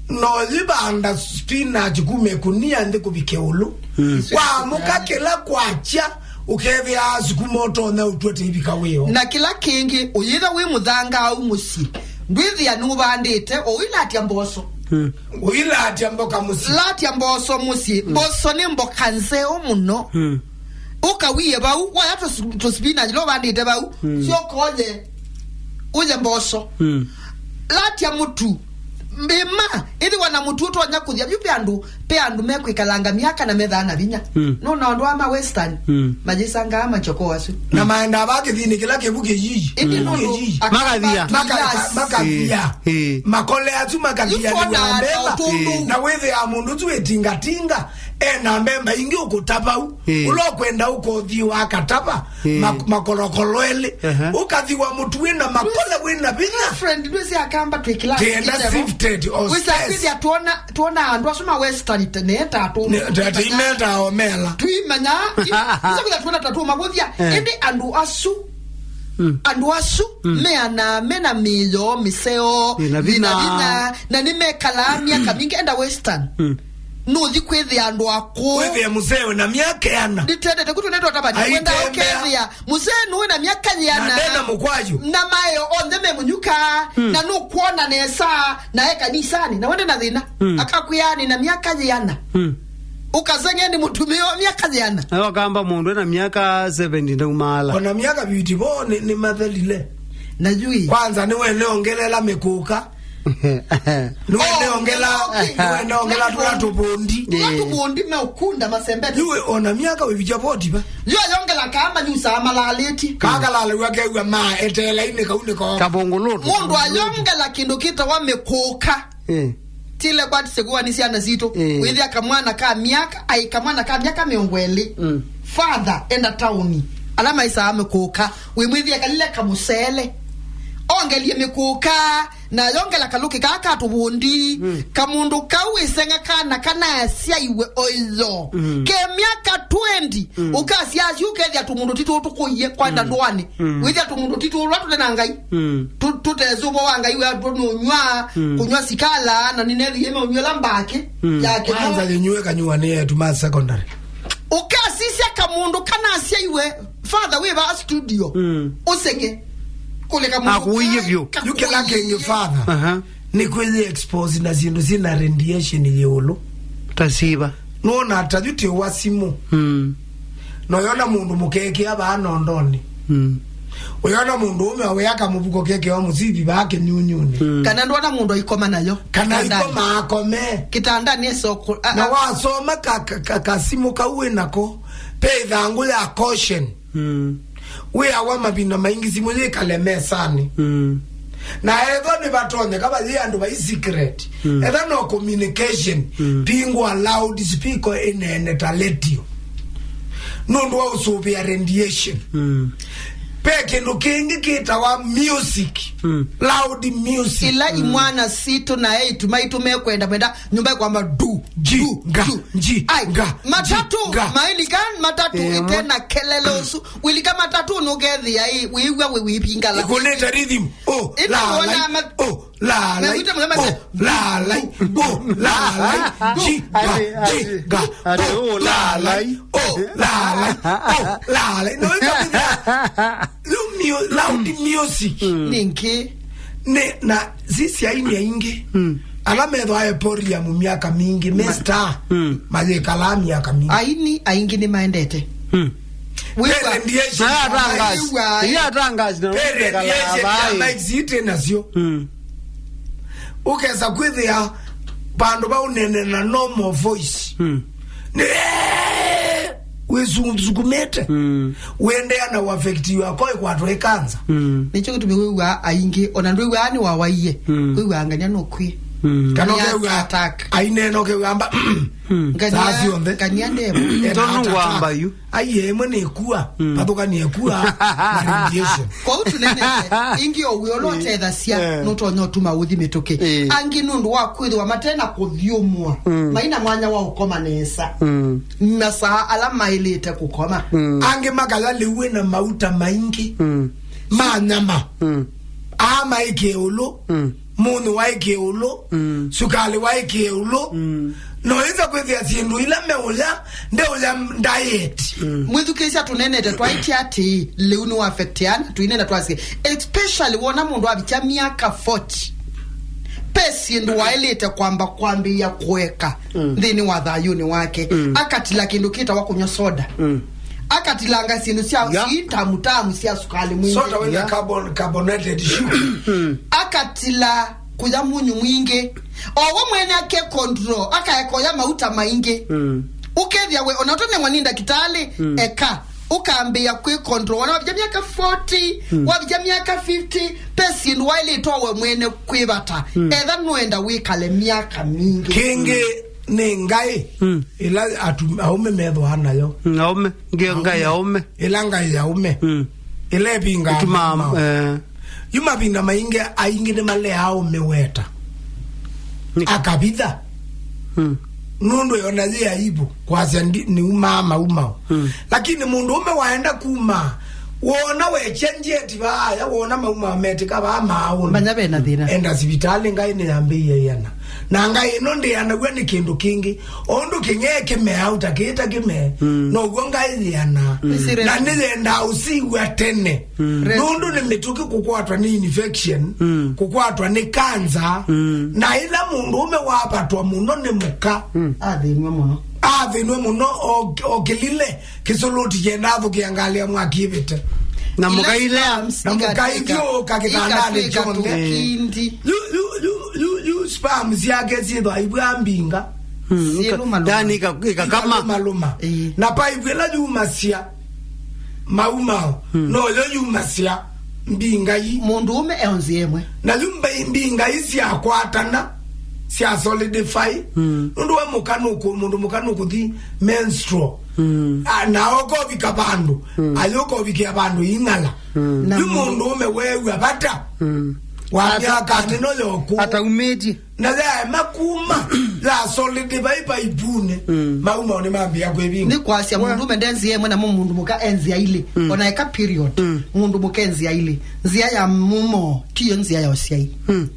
No yĩvanda spinach kuma ĩkunia nthĩ kũvika ĩũlũ. Mm. Wamũka kĩla kwakya, ũkethĩa sukuma ũtonya ũtwete ivika wĩo. Na kĩla kĩngĩ, ũyĩtha wĩ mũthangaau mũsyĩ, ndwĩthĩa nũvandĩte, o ũilatya mboso. Mm. Ũilatya mboka mũsyĩ. Latya mboso mũsyĩ. Mm. Mboso nĩ mboka nzeo mũno. Mm. Ũkawie vau, woya tũ, tũ spinach lo vandĩte vau, mm, syoka ũye, ũye mboso. Mm. Latya mũtu, mbĩma, ĩthĩwa na mũtu ũtonya kũthya. Yu pe andũ, pe andũ mekwĩkalanga myaka na methaa na vinya. Mm. Nũna andũ ama western, mm, mayĩsangaa machoko asu. Na maendaa va kĩthiinĩ kĩla kĩvu kĩyiyi. Ĩndĩ kĩvu nũndũ kĩyiyi. Makathia. Maka-, yes. Makathia. Eh, eh. Makole asu makathia. Yu nĩ tona wa mbemba. Ũtũndũ. Eh. Na wĩthĩa mũndũ ũsu wĩtingatinga, ena mbemba ingĩ ũkũta vau. Eh. Ũla ũkwenda ũkothi wa katava, eh, mak-, makorokoro elĩ. Aha. Ũkathiwa mũtu wĩna makole wĩna vinya. Friend, ndwĩsĩ akamba twĩkĩla kĩenda itebo. Sifted or wĩsa spes. Kwĩthĩa tuona, tuona andũ asu ma western tene ta tũ. Ne, ta, ta imeta omela. Tuimanya, i-, isa kwĩthĩa tuona ta tũmavũthya. Eh. Ĩndĩ andũ asu, mm, andũ asu, mm, meana, mena mĩyo mĩseo, ĩna vinya, vinya, na nĩmekalaa myaka mingĩ enda western. Mm. Nũthi kwĩthĩa andũ akũũ. Kwĩthĩa mũseo na myaka ĩana. Nditendete kũtũ nĩtwatavani. Aitembea. Wenda ũkethĩa mũsee nũĩ na myaka yĩana. Na ndena mũkwaju. Na maeo onthe me mũnyuka. Mm. Na nũkwona nesa. Na e kanisanĩ. Na wende na thĩna. Mm. Akakwĩani na myaka yĩana. Mm. Ũkaseng'e nĩ mũtumĩa wa myaka yĩana. Na wakamba mũndũ ena myaka seventy ndaumaala. Ona myaka fifty-four nĩ, nĩ mathelile. Na yui. Kwanza nĩwe nĩongelela mĩkũka. Nĩwe nĩongela, nĩwe nĩongela tũla tũvũndi. Tũla tũvũndi meũkunda masembete. Nĩwe ona myaka wĩvikya forty va. Yo ayongela kaa manyusaa malalĩtye. Kaa kalalaw'a kew'a ma eteela inĩ kau nĩko. Kavũngũlũtũ. Mũndũ ayongela kĩndũ kĩtawa mĩkũka. Eh. Tile kwati sekuwa nĩ syana sitũ. Eh. Wĩthĩa kamwana ka myaka, ai kamwana ka myaka mĩongo ĩlĩ. Mm. Father enda taoni. Ala maisaa mĩkũka. Wĩmwĩthĩa kalile kamũsele. Ongelie mĩkũka. Na yongela kalũkĩ kaa ka tũvũndi, mm, kamũndũ kau ĩseng'a kana kanasyaiwe oyo. Mm. Ke myaka twenty, mm, ũkasya asu ũkethĩa tũmũndũ ti tũtũkũie kwanda, mm, ndũanĩ. Mm. Wĩthĩa tũmũndũ ti tũla tũte na Ngai. Mm. Tũ-, tũtesũvo wa Ngai wĩa tũnũnyw'a, mm, kũnyw'a sikala, na nĩnethie meũnyw'ĩla mbakĩ, mm, yake. Kwanza yĩnyuwe kanyuanĩ yetu ma secondary. Ũkasisya kamũndũ kanasyaiwe, father wĩ vaa studio, mm, ũseng'e. Kũleka mũndũ akũie vyũ. Yu kĩla kĩngĩ, father, aha, nĩ kwĩyĩ expose na syĩndũ syĩ na radiation yĩũlũ. Ta siva. Nũona ta yu tĩ wa simũ. Mm. Na ũyona mũndũ mũkekĩa vaa nondonĩ. Mm. Ũyona mũndũ ũme awĩa kamũvuko kekĩwa mũsivi vaa kĩnyunyunĩ. Mm. Kana ndwona mũndũ aikoma nayo. Kana kitandani. Aikoma akome. Kitandani eso ku-, a, na a, wasoma ka, ka, ka, kasimũ kau wĩ nako, pe ĩthangũ ya caution. Mm. Wĩawa mavinda maingĩ simũ yĩkale mesanĩ. Mm. Na ethwa nĩvatonyeka vayĩ andũ vai secret. Mm. Etha no communication, mm, pingwa loud speaker ĩneene ta radio. Nũndũ wa ũsũvĩa radiation. Mm. Pe kĩndũ kĩngĩ kĩtawa music. Mm. Loud music. Ila, mm, imwana sitũ na eĩtu maitũ mekwenda, menda nyũmba ĩkwamba du, ji, du, nga, du. Ji, ai, nga, matatũ, ji, nga. Mailika matatũ, eh, ĩte na kelele ũsu. Wilika matatũ nũkethĩa ĩ, wĩw'a wĩ wĩpingala. Ĩkũnĩte rhythm. Oh, ĩta la, wona la, ma-, oh, la, la, mewĩte mũno oh, mate. La, la, oh, la, la, ji, ga, ati, ji, ati, ga, ati, oh, oh, la, la, la, oh, la, la, oh, la, la. No, ĩta kwĩthĩa. Lu-, mu-, loud music. Mm. Nĩngĩ. Nĩ, na sisi aini aingĩ. Mm. Ala methwa e podium myaka mingĩ, me star. Mm. Mayĩkalaa myaka mingĩ. Aini aingĩ nĩmaendete. Mm. Wĩw'a. Parent yetu. Na atangazi. Wĩw'a. Iya atangazi na parent yetu ya vai. Mic sitĩ nasyo. Mm. Ũkesa kwĩthĩa vandũ va ũnene na normal voice. Mm. Nĩ wĩsukumĩte. Mm. Wĩendeea na ũaffectiwa ko ĩkwatwa ĩ kanza. Mm. Nĩkyo kĩtumi wĩw'aa aingĩ, ona ndwĩw'aa nĩ wawaie. Mm. Wĩw'aa ngania nũkw'ie. Mm. Kana nĩ ũkew'a attack. Ainena ũkew'a amba, mm. Ngania, saa syonthe. Ngania ndevo. Ena tondũ heart attack. Ngwamba yu. Aiye, ĩmwe nĩ kua, mm, pathũkanie kua na radiation. Kwoou tũnenete, ingĩ o wĩa ũla ũtethasya, eh, nũtonya ũtuma ũthi mĩtũkĩ. Eh. Angĩ nũndũ wa kwĩthĩwa mate na kũthyũmũa, mm, maina mwanya wa ũkoma nesa. Mm. Na saa ala maĩlĩte kũkoma. Mm. Angĩ makaya lĩu wĩna mauta maingĩ, mm, ma nyama. Mm. Aa maĩ kĩũlũ. Mm. Mũnyũ waĩ kĩũlũ, mm, sukalĩ waĩ kĩũlũ. Mm. No ĩsa kwĩthĩa syĩndũ ila meũya, ndeũya diet. Mm. Mwĩthukĩĩsya tũnenete twaĩtye atĩĩ, lĩu nĩ wa affect ana, tũinena twasye, especially wona mũndũ avikya myaka forty, pe syĩndũ waĩlĩte kwamba kwambĩĩa kũeka, mm, nthĩnĩ wa thayũnĩ wake. Mm. Akatila kĩndũ kĩtawa kũnywa soda. Mm. Akatilanga syĩndũ sya, yeah, sii tamu tamu sya sukalĩ mwingĩ. Soda wĩna, yeah, carbon, carbonated sugar. Mm. Akatila kũya mũnyũ mwingĩ. O we mwene ake control, akaeka ũya mauta maingĩ. Mm. Ũkethĩa we, ona ũtanemwa nĩ ndakĩtalĩ, mm, eka, ũkambĩĩa kwĩ control. Wona wavikya myaka forty, mm, wavikya myaka fifty, pe syĩndũ waĩlĩte we mwene kwĩvata. Mm. Etha nũenda wĩkale myaka mingĩ. Kĩngĩ nĩ ngaĩ, mm, ĩla atu-, aũme methwaa nayo. Mm, aũme, nge-, ngaĩ ya aũme. Ĩla ngaĩ ya aũme. Mm. Ĩla ĩvingaa. Ĩtumaa, mao, eh. Yu mavinda maingĩ, aingĩ nĩmaleaa ũmĩweta. Nĩ- Akavitha. Mm. Nũndũ yona yĩ aibu kwasya ndi-, nĩumaa maumao. Mm. Lakini mũndũ ũme waenda kuma, wona wekya njeti vaaya, wona maumao metĩka vaa maaũnĩ. Manya ve na thĩna. Enda sivitalĩ, ngaĩ nĩyambĩie ĩana. Na ngaĩ ĩno ndĩanaw'a nĩ kĩndũ kĩngĩ. O ũndũ kĩng'ee kĩmeaa ũtakĩĩta kĩmee, mm, now'o ngaĩ yĩanaa. Mm. Na nĩyendaa ũsiw'a tene. Mm. Nũndũ nĩ mĩtũkĩ kũkwatwa nĩ infection, mm, kũkwatwa nĩ kanza, mm, na ĩla mũndũũme wapatwa mũno nĩ mũka, mm, athĩnw'a mũno. Athĩnw'a mũno, o, o kĩlile kĩsũlũti kĩenda athũkĩa ngalĩ ya mwaki ĩvĩte. Na mũkailea. Na mũkaithyũũka kĩtandanĩ kyonthe. Yu, yu, yu, yu, yu sperms yake syĩthwa ivw'a mbinga. Mm, syĩlũmalũma. Yaani ika-, ikakama. Ikalũmalũma. Ĩĩ. Na paivu ĩla yumasya maumao, mm, noyo yumasya mbinga ii. Mũndũũme eonzie ĩmwe. Na yu mbai-, mbinga ii syakwatana, sya solidify. Mm. Nũndũ we mũka nũkũ-, mũndũ mũka nũkũthi menstrual. Mm. A, na ũkovika vandũ. Mm. Ayũ ũkovikĩa vandũ ing'ala. Mm. Na yu mũndũ- mũndũũme weew'a vata. Mm. Wa ata-, myaka ata-, nĩno yoku. Ataumĩtye. Na yaema kuma, ya solidify paivunĩ, mm, maumao nĩmambĩĩa kwĩvinga. Nĩ kwasya mũndũũme nde nzĩa ĩmwe, namo mũndũ mũka e nzĩa ilĩ. Mm. Ona eka period, mm, mũndũ mũka e nzĩa ilĩ. Nzĩa ya mumo tiyo nzĩa ya ũsyai. Mm.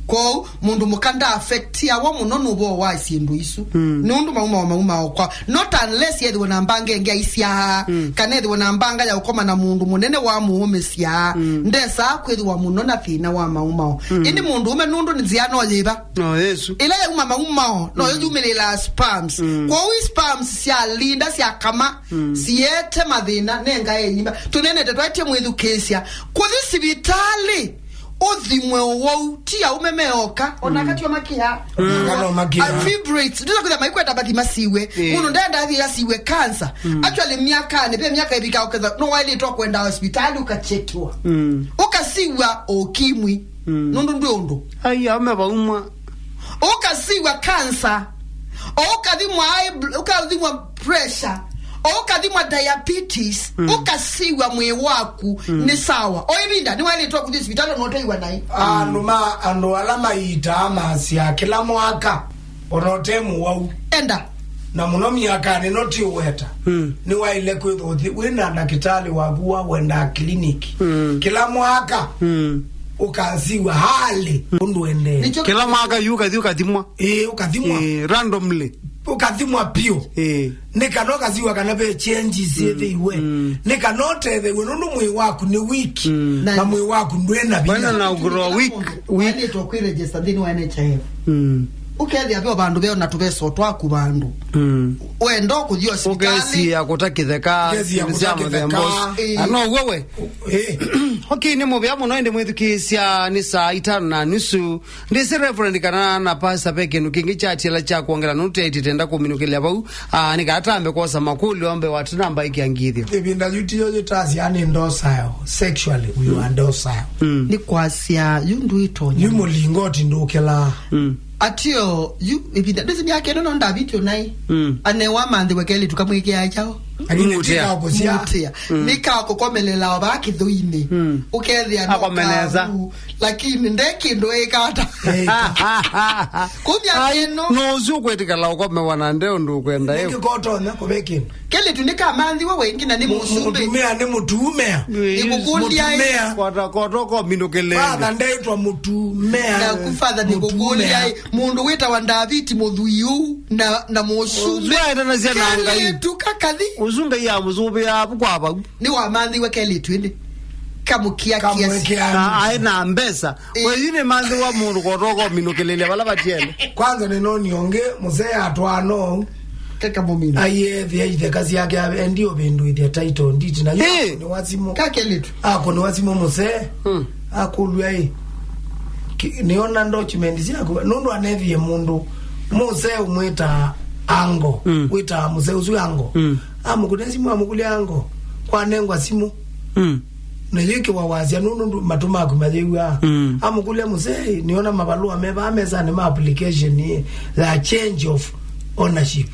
Kwoou, mũndũ mũka nda affectiawa mũno nĩ ũvoo wa syĩndũ isu. Mm. Nũndũ maumao, maumao kwa. Not unless ethĩwe na mbanga ĩngĩ aisyaa, mm, kana ethĩwe na mbanga ya ũkoma na mũndũ mũnene wa mũũmĩsya. Mm. Ndesaa kwĩthĩwa mũno na thĩna wa maumao. Mm. Ĩndĩ mũndũũme nũndũ nzĩa no yĩva? No Yesũ. Ĩla yauma maumao, noyo, mm, yumĩlĩlaa sperms. Mm. Kwoou sperms syalinda syakama, mm, siete mathĩna, nenga eyimba. Tũnenete twaĩtye mwĩthukĩĩsya. Kũthi sivitalĩ, ũthimwe ũwau, ti aũme meoka, ona, mm, akatio makĩa. Mm. Akatio makĩa. A vibrates, ndisa kwĩtha maikwenda mathi masiwe. Eh. Mũndũ ndenda athi asiwe cancer. Mm. Actually, myakanĩ, ve myaka ĩvika ũketha, no waĩlĩtwa kwenda hospitali ũkachekiwa. Mm. Ũkasiwa ũkimwi. Mm. Nũndũ ndwĩ ũndũ. Ai, aũme vaumwa. Ũkasiwa cancer. O ũkathimwa high bl-, ũkathimwa pressure. O ũkathimwa diabetes. Mm. Ũkasiwa mwĩĩ waku, mm, nĩ sawa. O ĩvinda, nĩwaĩlĩtwe kũthi sivitalĩ na ũteiwa naĩ. Andũ ma, andũ ala maitaa masya kĩla mwaka, ona ũte mũwau. Enda. Na mũno myakanĩ ĩno ti ũweta. Mm. Nĩwaĩle kwĩthwa ũthi wĩ na ndakĩtalĩ waku wa wendaa clinic. Mm. Kĩla mwaka, mm, ũkasiwa hali ũndũ endee. Nĩkyo kĩla mwaka yu ũkathi ũkathimwa. Ĩĩ, ũkathimwa. Ĩĩ, randomly. Ũkathimwa piũ. Ĩĩ. Nĩ kana ũkasiwa kana ve changes syĩthĩiwe. Mm. Nĩ kana ũtethewe nũndũ mwĩĩ waku nĩ weak. Mm. Na mwĩĩ waku ndwĩ na vinya. Wena na ũgrow weak, weak. Waĩlĩtwe kwĩregister nthĩnĩ wa N H I F. Mm. Ũkethĩa ve o vandũ veo na tũveso twaku vandũ. Mm. Wenda kũthi o sivitalĩ. Ũkesiĩa kũta kĩtheka, ũkesiĩa kũta kĩtheka. Ĩĩ. Na no ũw'o we. Ĩĩ. Okay, nĩ mũvea mũno, ĩndĩ mwĩthukĩĩsya nĩ saa itano na nusu. Ndĩsĩ Reverend kana na pastor ve kĩndũ kĩngĩ kya tiela kya kwongela nũteĩtye tenda kũminũkĩlya vau. Ah, nĩ kana tambe kwosa makũlyo mbe watu namba ikiangithyo. Ĩvinda yu tiyo yĩtasya nĩ docile, sexually we are docile. Mm. Nĩ kwasya yu ndwĩtonya. Yu mũlingoti ndũkĩlaa. Mm. Atio, yu, ĩvinda, ndĩsĩ myaka ĩno no ndavitio naĩ. Mm. Anewa manthĩwe kelĩ tũkamwĩkĩa kyaũ. Lakini mũtĩa. Tika kũsya. Mũtĩa. Mm. Nĩ ka kũkomelela o vaa kĩthũinĩ. Mm. Ũkethĩa no akomeneza. Kavu, lakini nde kĩndũ ĩkata. Ĩka. Kumya. Ai, ĩno. No ũsu ũkwĩtĩkala ũkomewa na nde ũndũ ũkwenda ĩu. Nĩngĩ kotonya kũve kĩndũ. Kelĩtu nĩkamanthiwe wengĩ na nĩ mũsumbĩ. Mũtumĩa nĩ mũtumĩa. Nĩkũkũlya ĩ. Mũtumĩa. Kota, kota ũkominũkĩlĩlya. Father ndetwa mũtumĩa. Naku father nĩkũkũlya ĩ. Mũndũ wĩtawa Ndaviti mũthũi ũu na, na mũsumbĩ. Ũsu aendanasya na Ngai. Kelĩtu kakathi. Ũsu Ngai amũsũvĩa avu kwa vau. Nĩwamanthiwe kelĩtu ĩndĩ. Kamũkia kiasi. Kamũkia. Na aĩ na mbesa. Ĩ. We yu nĩmanthiwa mũndũ kota ũkominũkĩlĩlya vala vatiele. Kwanza nĩnoni ũngĩ, mũsee atwaana ũu. Keka mũmina. Aiethĩa itheka syake, endi ũvĩndũĩthya title deed, na yu Ĩ. Akũnĩwa simũ. Ka kelĩtu. Akũnĩwa simũ mũsee. Hmm. Akũlw'a ĩ. Ki-, nĩona document syaku. Nũndũ anethie mũndũ. Mũsee ũmwĩtaa ango. Mm. Wĩtaa mũsee ũsu ango. Mm. Amũkũnĩa simũ, amũkũlya ango. Kwanengwa simũ. Mm. Na yĩkĩwa wasya nũndũ ndu-, matũ maku mayĩw'aa. Mm. Amũkũlya mũsee, nĩona mavalũa me vaa mesanĩ ma application ĩ, ya change of ownership.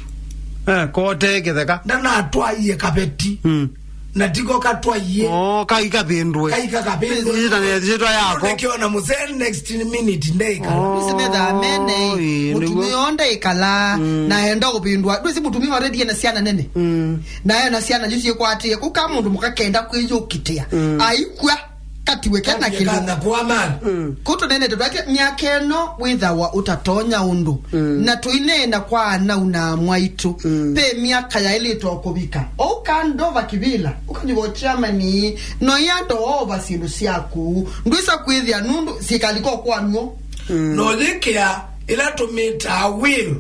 Eh, kote kĩtheka. Ndanatwaie kaveti. Mm. Na tiko katwaie. Oh, kai kavĩndwe. Kai kakavĩndwe. Ĩtanethĩtwa yako. Nĩkĩona mũsee next minute ndeika. Oh. Nĩsimethaa mene. Ĩĩ, nĩguo. Mũtumĩa onde ĩkala. Mm. Na enda ũvĩndwa. Ndwĩsĩ mũtumĩa already ena syana nene. Mm. Na ena syana isu syĩkwatĩe. Kũka mũndũ mũka kenda kwĩyũkitĩa. Mm. Aikw'a katiwe kena kĩndũ. Kana kwa mali. Mm. Kũtũnenete twake myaka ĩno wĩthawa ũtatonya ũndũ. Mm. Na tũineena kwa anau na amwaitũ. Mm. Pe myaka yaĩlĩtwe kũvika. Ou kandova kĩvĩla. Ũkanyuva ũkyamani. No yando ova syĩndũ syaku. Ndwĩsa kwĩthĩa nũndũ syĩkalika ũkwanw'o. Mm. No yĩkĩa ĩla tũmĩtaa will.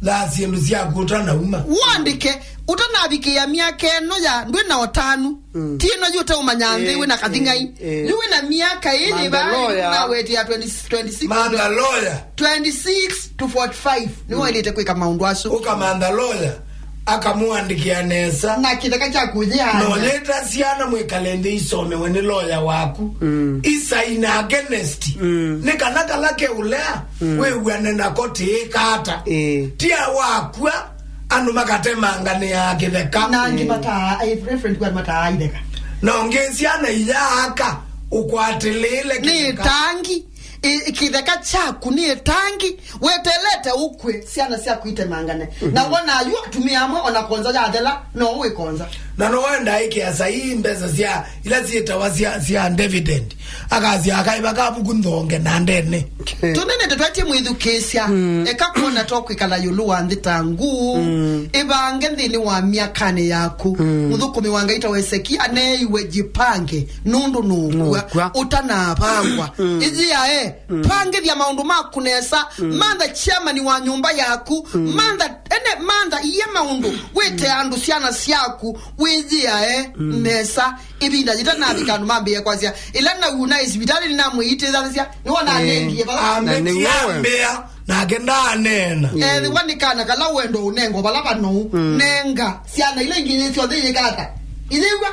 Tha syĩndũ syaku ũtanauma. Wandĩke, ũtanavikĩa myaka ĩno ya ndwĩ na ũtanu. Mm. Ti ĩno yu ũteũmanya nthĩ wĩ na kathing'ai. Eh, eh. Yu wĩ na myaka ĩyĩ va, Mandaloya. Nawetĩa twenty, twenty-six. Mandaloya. Twenty-six to forty-five. Nĩwaĩlĩte kwĩka maũndũ asu. Ũkamantha lawyer, akamũandĩkĩa nesa. Na kĩtheka kya kũyĩana. No leta syana mwĩkale nthĩ isomewe nĩ lawyer waku. Mm. Isaina against. Mm. Nĩ kana kala keũlea, mm, wĩw'ane nako tĩĩka ata. Ĩĩ. Tia wakua, andũ makatemanganĩaa kĩtheka. Na angĩ, mm, mataa, eh, referent kwa mataa itheka. Na ũngĩ syana iyaaka, ũkwatĩlĩĩle nĩ kĩtheka. Ĩtangi. Ĩ-, kĩtheka kyaku nĩ ĩtangi, wetelete ũkw'e, syana syaku itemangane. Mhm. Na wona yu atumĩa amwe ona konza yathela, no wĩkonza. Na no wenda ĩkĩa saii mbesa sya, ila syĩtawa sya, sya dividend. Akasya akaĩva kavuku nthonge na ndene. Tũnene tũtwatie mwĩthukĩĩsya, mm, eka kwona to kwĩkala ĩũlũ wa nthĩ ta nguu, mm, ĩvange nthĩnĩ wa myakanĩ yaku. Mm. Mũthũkũmi wa Ngai ta Hezekia aneiwe jipange, nũndũ nũkw'a, nũkw'a, ũtanavangwa. Mm. Ĩyĩae, mm, pangĩthya maũndũ maku nesa, mm, mantha chairman wa nyũmba yaku, mm, mantha, ene, mantha iye maũndũ, wĩte andũ syana syaku, wĩyĩae, mm, nesa. Ĩvinda yĩtanavika andũ mambĩĩe kwasya, ĩla na una ĩ sivitalĩ nĩnamwĩitĩthanĩsya, nĩwona, eh, anengie vala. Na nĩw'o we. Ambĩtia mbĩa, nake ndaaneena. Ethĩwa nĩ kana kala wendo ũnengwa vala vanou, mm, nenga syana ila ingĩ syonthe iyĩkata. Iyĩw'a?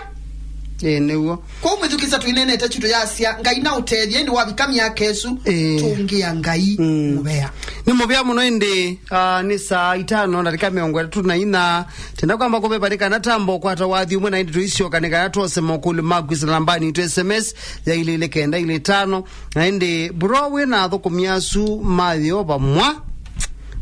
Ĩĩ, nĩw'o. Kwoou mwĩthukĩĩsya tũineenete kyuto yasya, Ngai na ũtethye, ĩndĩ wavika myaka ĩsu, ĩĩ, tũngĩa Ngai, mm, mũvea. Nĩ mũvea mũno ĩndĩ, ah, nĩ saa itano ndatĩka mĩongo ĩtatũ na ina. Tenda kwamba kũveva nĩ kana tambo kwata wathi ũmwe na ĩndĩ tũisyoka nĩ kana twose mokũlyo maku ĩsala nambani itũ S M S ya ilĩ ilĩ kenda ilĩ tano. Na ĩndĩ, bro, wĩ na athũkũmi asu ma Yeova mwa?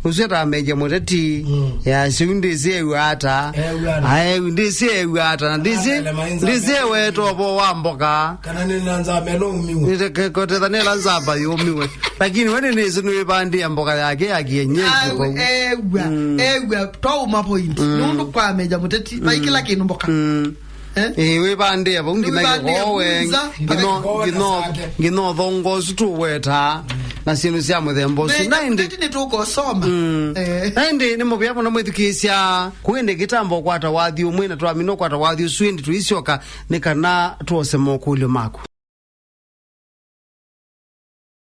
Ũsu atambeja mũteti. Mm. Ya, siu ndĩsĩ ewa ata. Ewa ata. Ae, ndĩsĩ ewa ata. Na ndĩsĩ, ndĩsĩ eweta ũvoo wa mboka. Kana nĩ na nzamba ĩno umiwe. Nĩ te-, ke-, kotetha nĩ la nzamba yũmiwe. Lakini we nĩ nĩsĩ nĩ wĩvandĩa mboka yake ya kienyeji. Ae, vau. Ewa, mm, ewa, twauma point. Mm. Nũndũ kwa meja mũteti, vai kĩla kĩndũ mboka. Mm. Eh? Eh, wĩvandĩa vau nginya wĩvandĩa kĩkowe, ngunza, nginya, nginya ũthongo ũsu tũwetaa, na syĩndũ sya mũthemba ũsu. Na ĩndĩ, nĩtũkũsoma. Mm. Eh. Na ĩndĩ nĩ mũvea mũno mwĩthukĩĩsya, kũĩndĩ kĩtambo ũkwata wathi ũmwe, na twamina ũkwata wathi ũsu, ĩndĩ tũisyoka nĩ kana twose mokũlyo maku.